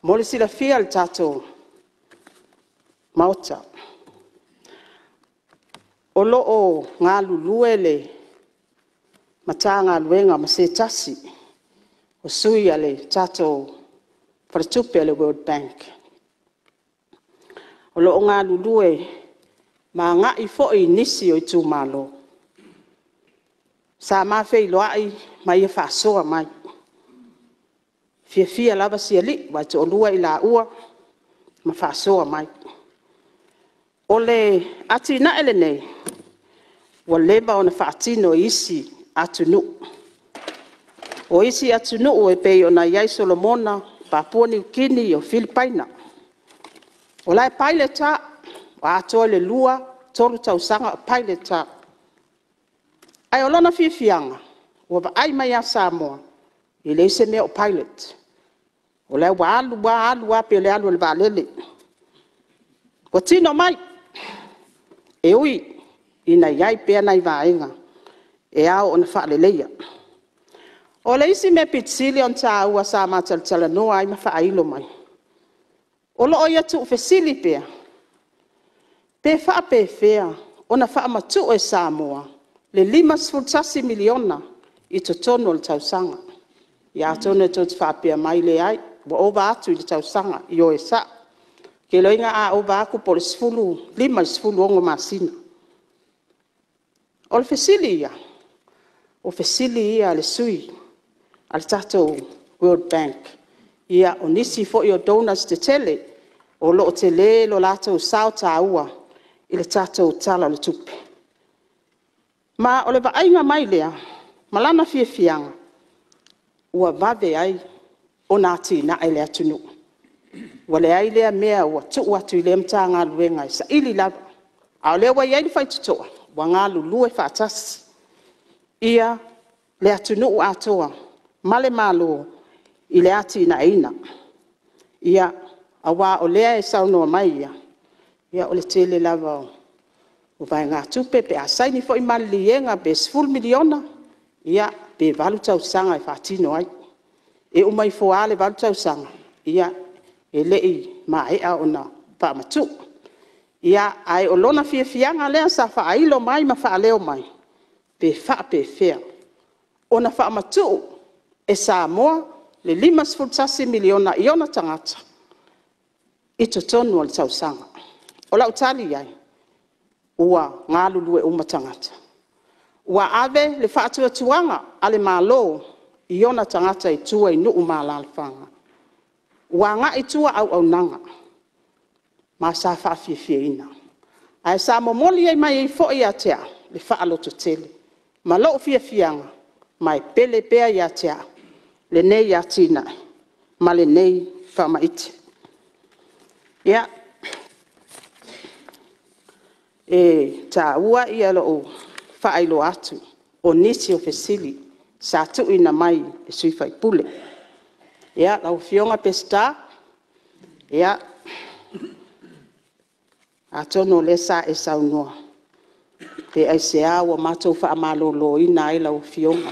Mo le silafia e le tatou Maota, o lo o galulue le Matagaluega ma se tasi o sui a le tatou Faletupe o le World Bank. O lo o galulue ma agai foi i nisi o itumalo. Sa ma feiloai ma ia faasoa mai. E fiafia lava si alii aua e toalua i laua ma faasoa mai. O le atinae lenei, ua leva ona faatino e isi atunuu. O isi atunuu e pei ona i ai Solomona, Papua Niu Kini, o Filipaina. O la e pilot lava, ua atoa i le 2, 3 tausaga o pilot lava. Ae o lona fiafiaga, ua vaai mai ia Samoa, e leai se mea o pilot. O la ua alu lava alu lava e pei o le alu a le vaalele. Ua tino mai, e ui ina i ai pea nai vaega e ao ona faaleleia. O le isi mea e pito sili ona taua sa ma talatalanoa ai ma faailo mai, o lo o ia tuufesili pea, pe faapefea ona faamatuu e Samoa le $51 miliona i totonu o le tausaga. Ia atonu e tou te faapea mai, leai ua ova atu i le tausaga. Ioe sao, ou te iloaina a ova atu po o le 15 i le 16 masina. O le fesili ia, o fesili ia a le sui a le tatou World Bank, ia o nisi foi o donors tetele o lo o tele lo latou sao taua i le tatou Tala o le Tupe. Ma o le vaaiga mai lea ma lana fiafiaga, ua vave ai ona atinae le atunuu. Ua leai lea mea ua tuu atu i lea Matagaluega e saili lava, ae o lea ua i ai le faitotoa ua galulue faatasi ia le atunuu atoa ma le Malo i le atinaeina. Ia aua o lea e saunoa mai ia, o le tele lava o vaegatupe pe a saini foi maliliega pe $10 miliona, ia pe 8 tausaga e faatino ai. E uma ifo lava le 8 tausaga, ia e le i maea ona faamatuu. Ia ae o lona fiafiaga lea sa faailo mai ma faaleo mai, pe faapefea ona faamatuu e Samoa le $51 miliona i ona tagata i totonu o le tausaga. O lau tali i ai, ua galulue uma tagata. Ua ave le faatuatuaga a le Malo i ona tagata i tua i nuu ma alalafaga. Ua agai i tua auaunaga ma sa faafiafiaina. Ae sa momoli mai ai foi ia te au, le faalototele ma lou fiafiaga, ma e pele pea ia te au lenei atinae ma lenei faamaite. Ia e taua lou faailoa atu o nisi o fesili sa tuuina mai e sui usufono. Ia lau afioga Peseta, ia atonu o lea sa e saunoa, pe aisea ua o matou faamaloloina ai lau afioga?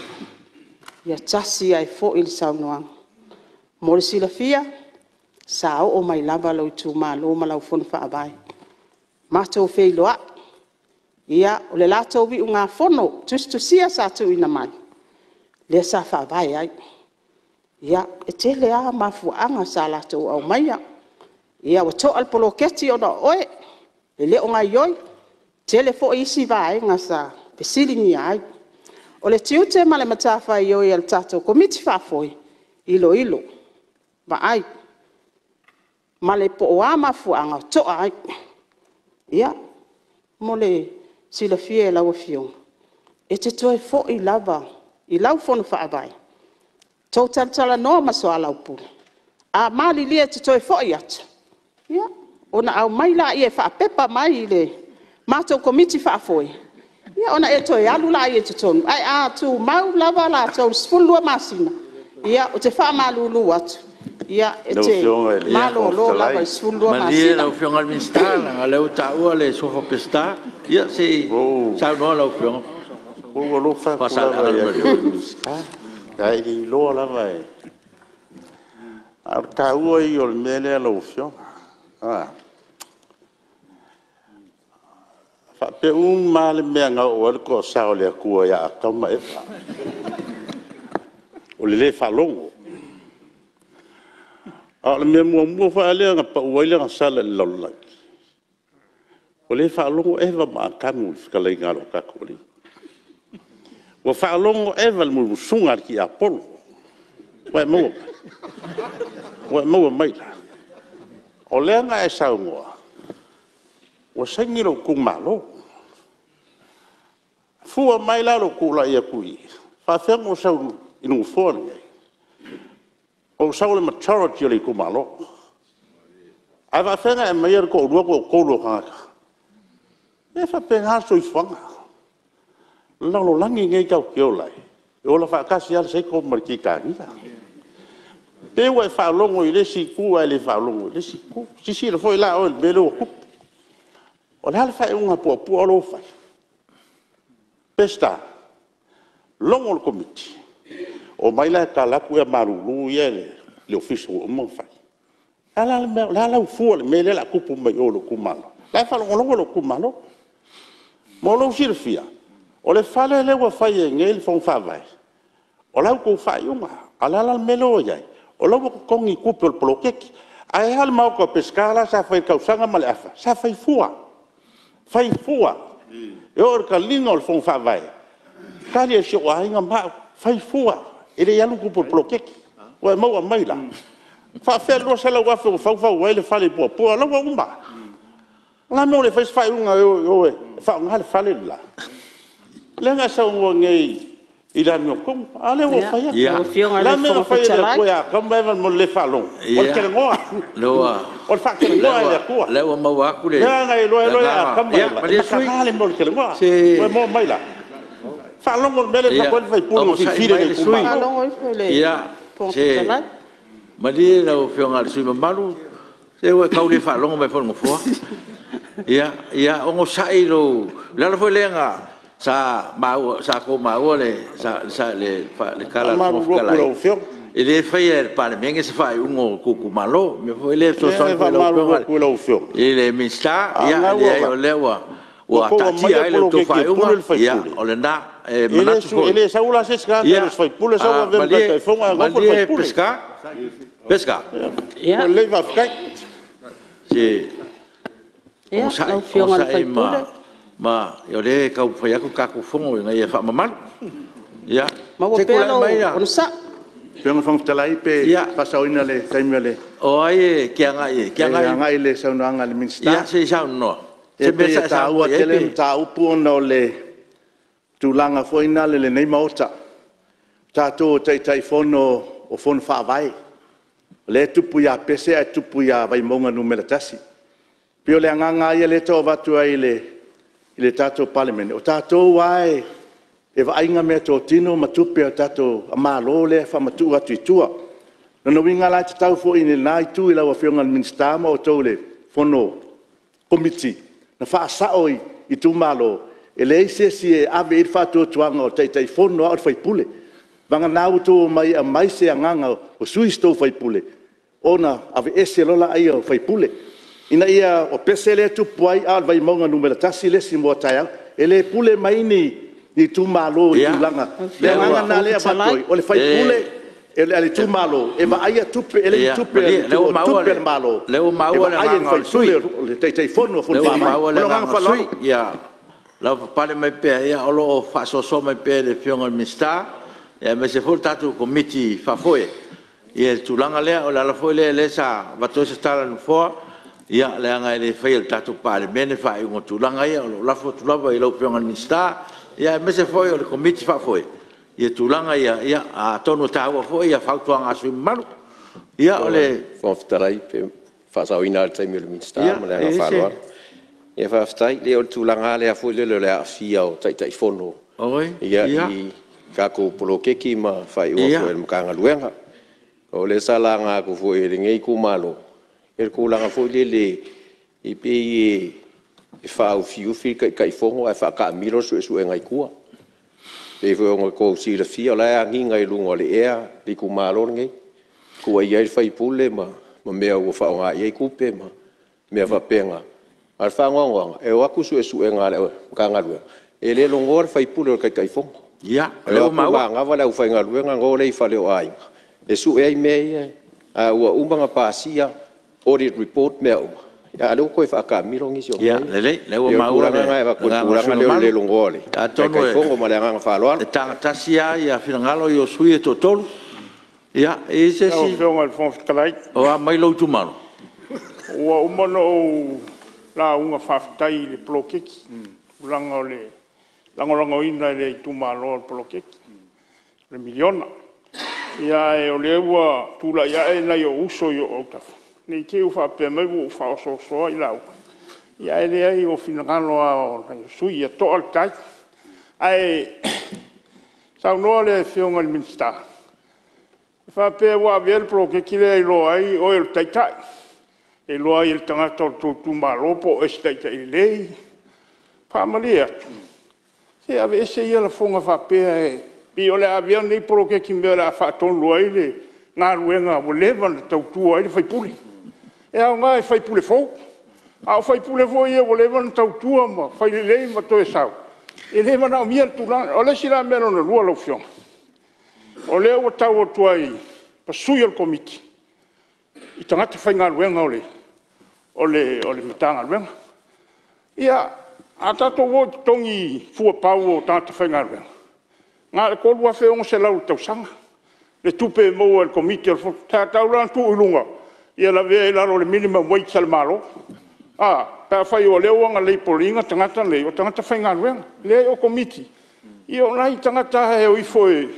Ia tasi ae foi le saunoaga. Mo le silafia, sa oo mai lava lou itumalo ma lau fono faavae, matou feiloai. Ia o le latou iugafono tusitusia sa tuuina mai, lea sa faavae ai. Ia e tele lava mafuaaga sa o latou aumaia. Ia ua toa le poloketi ona o oe, e le o gaioi. Tele foi isi vaega sa fesiligia ai. O le tiute ma le matafaioi a le tatou Komiti Faafoe, iloilo, vaai ma le po o a mafuaaga ua toa ai. Ia mo le silafia e lau afioga, e te toe foi lava i lau fono faavae, tou talatalanoa ma soalaupule, a malilie e te toe foi atu, ia ona aumai lea e faapepa mai i le matou Komiti Faafoe, ia ona e toe alu lea i totonu. Ae a tumau lava latou i le 12 masina, ia ou te faamalulu atu, ia e te malolo lava i le 12 masina. Malie lau afioga i le Minisita leaga o lea ua taua le suafa o Peseta. Ia se i saunoa lau afioga. Ua ou alofa atu lava i le afioga i le Minisita, ae le iloa lava e… Ae o le taua ia o le mea lea lau afioga, a faapea uma lava le mea na oo i ai le toasea o le Atua ia Atamu ma Eva, o le le faalogo. A o le mea muamua foi lava lea na pau ai le agasala i le lalolagi, ua le faalogo Eva ma Atamu i le fetalaiga a lo tatou Alii. Ua faalogo Eva i le musumusuga a le tiapolo. Ua e maua mai? Ua e maua mai la? O lea na e saunoa, Ua saini lou itumalo. E fua mai la lou tulai atu i i, e faapefea ona ou sau i le nofoa lenei? Ou sau o le majority o le itumalo. Ae faapefea ona e aumaia le toalua toatolu o tagata? E faapena le soifuaga. O le lalolagi lenei tatou te ola ai, e ola faatasi lava le Saito ma le Tietania. E pei ua e faalogo i le isi itu ae le faalogo i le isi itu. Silasila foi la oe i le mea lea ua tupu. O le a le faaiuga a Puapua lea ua fai? Peseta, logo le Komiti, omai la e tala atu malulu ia e le Ofisa ua uma ona fai. O le a lau fua i le mea lea o le a tupu mai o i lou itumalo? O la e faalogologo lou itumalo. Mo lou silafia, o le fale lea ua fai ai nei le fono faavae, o la outou faaiuga. A o le a la le mea lea ua i ai? O la ua totogi tupe o le poloketi. Ae a le maota o Peseta la sa fai i le tausaga ma le afa? Sa fai fua, fai fua. E oo i le taliga o le fono faavae, tali e si ou aiga ma au, fai fua, e le i alu ni tupe o le poloketi. Ua e maua mai la? E faapefea le $200,000 ua fau fau ai le fale i Puapua? O la ua uma. O le a le mea ua le fai ai se faaiuga e o e faaaoga le fale le la? Lea na e saunoa nei i le amiotonu, a lea ua ou fai atu. Lau Afioga O i le a le le mea na Fofoga fai ai e le Fetalai… Atua ia Atamu ma Eva mo le le faalogo? O le talanoa. O le faatalanoa e le Atua. Lea ua maua atu le Lea na e iloa ai loa ia agaga. Atamu ma Eva, Malie e le sui mataga le mea o le talanoa. usufono. Ua e maua mai la? Faalogo i le mea lea e fai atu ai le sui usufono na Onosai filifili e mai le le sui usufono. itumalo. Faalogo ifo le Fofoga Se Fetalai. malie lau Afioga i le sui usufono mamalu, se ua e tau le faalogo mai foi i le Nofoa. Ia onosai lou… O le ala foi lea sa outou maua le tala a le Fofoga Faamalulu atu i Fetalai, lau Afioga. e le faia e le Palemene se faaiuga o outou itumalo. O le mea foi lea e Leai fesoasoani e foi i lau faamalulu Afioga atu i lau Afioga, i le Minisita, a o ia lena e ua leai o lea avatu, ua ua outou taatia aumaia ai la outou poloketi e faaiuga, pule le sui ia usufono, o lena. E manatu e foi… le sau la se isi tagata e le o se sui usufono sau avea ma Malie Taitaifono ae nofo le sui malie usufono. Peseta. Peseta. Ua lelei faafetai. Se Lau onosai, Afioga i le onosai sui usufono… ma o lea e taumafai atu le tatou Fono ina ia faamamalu. Ia Maua se i pea tulai lou mai… onosai. Lau Afioga i le Fofoga Fetalai pe faasaoina o le taimi o le… O ai e te agai… E agai i le saunoaga a le Minisita. Ia se i saunoa. E Se mea pei sa e e taua saunoa i ai tele pe… le mataupu ona o le tulaga foi lea i lenei Maota, o tatou o Taitaifono o Fono Faavae, o lea e tupu ia Pese ae tupu ia Vaimauga 1. E pei o le agaga lava ia lea e tau avatu ai i le tatou Palemene, o tatou lava e vaai meatotino ma tupe a le tatou Malo lea e faamatuu atu i tua. O lona uiga la e tatau foi i lena itu i lau Afioga i le Minisita ma outou le Komiti ona faasao i itumalo, e leai se isi e ave i ai le faatuatuaga o le Taitaifono lava o le sui usufono. Vagana ua outou omai e aumai se agaga o sui a outou sui usufono ona aveese loa lea o sui usufono. O Pese lea e tupu ai a o le Vaimauga 1 le isi mo a taeao. E le pule mai ni itumalo i tulaga… Lau O le Afioga i le agaga lena Fofoga lea e avatu Fetalai… ai, o le sui usufono a le itumalo e vaaia tupe, e le o ni tupe a le Malie atunuu, o tupe a le Malo o lea ua e maua le vaai e le agaga o le sui sui usufono o le Taitaifono o usufono. O Fono lea ua Faavae. maua Ma le lou agaga agaga o le sui faaaloalo. usufono. Ia lavapapale mai pea o lo o faasoasoa mai pea e le Afioga i le Minisita aemaise foi o le tatou Komiti Faafoe le tulaga lea. O le ala foi lea sa avatu ai se tala a le Nofoa, leaga e le faia e le tatou Palemene faaiuga o tulaga ia. O lo o lafo atu lava i lau Afioga i le Minisita aemaise foi o le Komiti Faafoe tulaga ia, atonu e taua foi fautuaga a sui usufono mamalu. Ia o le… Fofoga Fetalai pe faasaoina lava o le taimi o le Minisita Ia ma le e i agaga ai se… faaaloalo. Ia faafetai. Leai o le tulaga lava lea foi lele o le aafia o Taitaifono Oi i tatou poloketi ma faaiuga foi a le Matagaluega. O lea sa laga atu foi e lenei itumalo le tulaga foi lele e pei e faaufiufi le Taitaifono ae faataamilo le suesuega i tua. E pei foi ona outou silafia o la e agiga i luga o le ea le itumalo lenei, tuuaia ai le sui usufono ma mea ua faaaoga i ai tupe ma mea faapena. A o le faanoanoaga, e o atu suesuega a le Matagaluega, e le logoa le sui usufono o le Taitaifono. Ia, o E lea o ua atu maua. manava le aufaigaluega ona o lea i fale o aiga e sue ai mea ia, ae ua uma ona pasia audit report ma mea uma, a o lea ua toe faataamilo nisi o Ia mea ia. lelei o lea E ua pei o le maua tulaga le lena e avatu ai agaga o le le sui tulaga lea o le usufono le mamalu. logoa o le Atonu Taitaifono. Ma le agaga faaaloalo. e tagatasi lava finagalo ia o sui usufono ia e toatolu. Ia, e i ai se Lau isi Afioga i le Fofoga Fetalai, o a mai lou itumalo? Ua uma ona ou lauga faafetai i le poloketi i le tulaga o le lagolagoina e le itumalo o le poloketi o le miliona. Ae o lea ua tulai ae nai ou uso i ou autafa ne i te i ua faapea mai ua ou faaosoosoa i lauga, ae leai o finagalo lava o sui usufono ia to'a le tai. Ae saunoa le Afioga i le Minisita e faapea ua avea le poloketi lea e iloa ai oe o le taitai, e iloa ai e le tagata o le tou itumalo po o oe o se taitai lelei. E faamalie atu, se aveese ia lafoga faapea e pei o le a avea lenei poloketi ma mea o le a faatonu ai le galuega ua leva ona tautua ai le sui usufono. E aoga i sui usufono fou, a o sui usufono foi ia ua leva ona tautua ma fai lelei ma toe sau, e le manaomia le tulaga lea. O le isi la mea lona lua lau Afioga, o lea ua tau atu ai ma sui o le Komiti i tagata faigaluega o le Matagaluega. Ia, a tatou o i totogi fua pau o tagata faigaluega, na o le $3,600 i le tausaga le tupe e maua e le Komiti o le Fono. Sa tatau la ona tuu i luga ia lavea ai i lalo o le minimum wage a le Malo pe afai o lea ua na label ina tagata nei o tagata faigaluega. Leai o Komiti, ia o nai tagata lava e o ifo e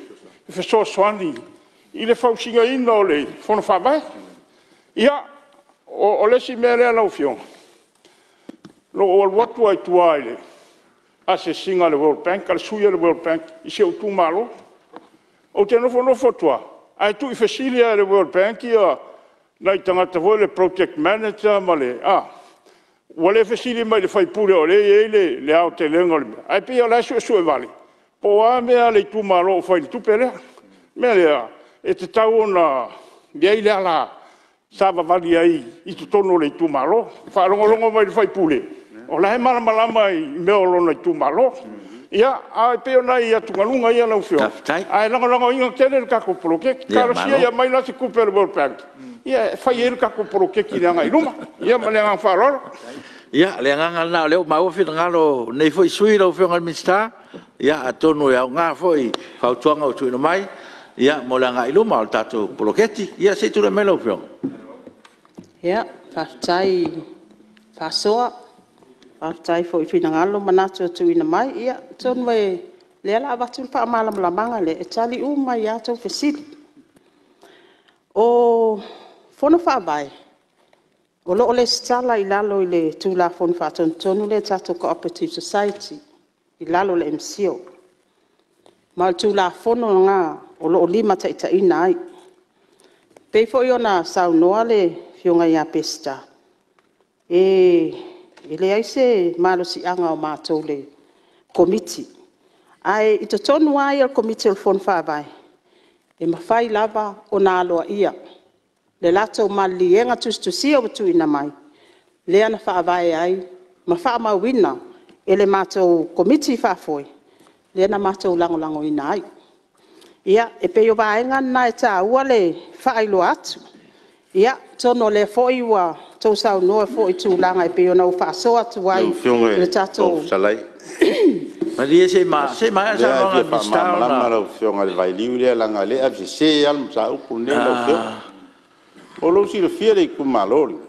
fesoasoani i le fausiaina o le Fono Faavae. Ia, o le isi mea lea lau Afioga, na ou alu atu lava i tua i le asiasiga a le World Bank a le sui o le World Bank i si ou itumalo. Ou te nofonofo atu lava ae tuufaafesili lava e le World Bank nai tagata foi ia le project manager ma le… Ua le fesili mai i le sui usufono o lea e i ai le aotelega o le mea, ae pei o la e suesue vale po o a mea a le itumalo o fai i le tupe lea. O le mea lea, e tatau ona i ai le ala savavali ai i totonu o le itumalo, faalogologo mai i le sui usufono o la e malamalama i mea o lona itumalo. Ia, ae pei o nai atugaluga ia lau Afioga, ae lagolagoina tele le tatou poloketi. Talosia ia aumai la se tupe a le World Bank e fai ai le tatou poloketi i le agai i luma. Ia ma le agaga faaaloalo. Ia, o le agaga lena o lea ua maua finagalo o lenei foi sui usufono lau Afioga i le Minisita. Ia atonu e aoga foi fautuaga ua tuuina mai mo le agai i luma o le tatou poloketi. Ia se i tulai mai lau Afioga. Faafetai faasoa, faafetai foi i finagalo ma manatu ua tuuina mai. Ia atonu o lea o le a avatu le faamalamalamaga lea e tali uma ai lava a outou fesili. O Fono Faavae, o lo o resitala i lalo i le Tulafono Faatonutonu lea a le tatou Cooperative Society i lalo o le MCIL. Ma o le Tulafono lena o lo o limataitaiina ai. E pei foi ona saunoa le Afioga ia Peseta, e leai se malosiaga o matou le Komiti. Ae i totonu lava ia o le Komiti o le Fono Faavae, e mafai lava ona aloaia le latou maliliega tusitusia ua tuuina mai, lea na faavae ai ma faamauina e le matou Komiti Faafoe, lea na matou lagolagoina ai. Ia, e pei o vaega na e taua le faailoa atu. Ia, atonu o lea foi ua outou saunoa foi i tulaga e pei ona ou faasoa atu ai Lau Afioga i i le le tatou… Fofoga Fetalai… Malie se i maea le O lea saunoaga e a le fia Minisita ona… faamalamalama lau Afioga i le vailiu lea leaga o lea e avesese lava le mataupu lenei lau Afioga. Mo lou silafia i le itumalo lenei,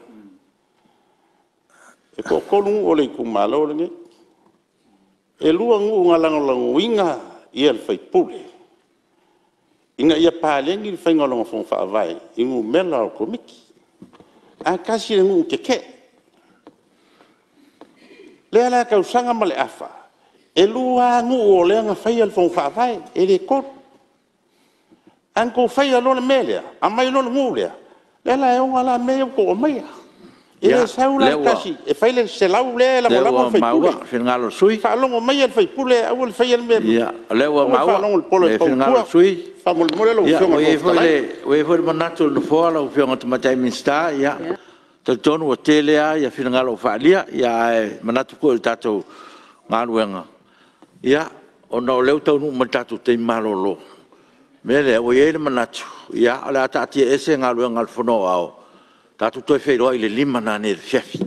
e toatolu nuu o le itumalo lenei. E lua nuu na lagolagoina le sui usufono ina ia paleni le faiga o lona fono faavae i numera o le Komiti, ae tasi le nuu na tete'e. Lea la e tausaga ma le afa, e lua lava nuu o lea na faia le fono faavae, e le tolu. Ae na outou faia loa le mea lea, aumai loa le nuu lea, lea la e ona la mea ia ua outou aumaia. E le sau la le tasi e fai le 100 lea e O lea lagolago ua le sui maua usufono. le finagalo o le sui usufono. Faalogo maia le sui usufono ae aua le faia le mea… O lea ua Aua le maua faalogo i le pola e le finagalo o pau i le tua. sui Faamolemole lau usufono. Afioga i le Fofoga Fetalai. Ua i ai foi le manatu o le Nofoa lau Afioga i le Tamaitai Minisita, ia, e talitonu ua tele lava finagalo ua faaalia, ae manatu foi i le tatou galuega, ona o lea ua taunuu mai i le tatou taimi malolo. O le mea lea ua i ai le manatu, o le a faataatiaese Galuega a le Fono Aoao, tatou toe feiloai i le 5 nanei i le afiafi.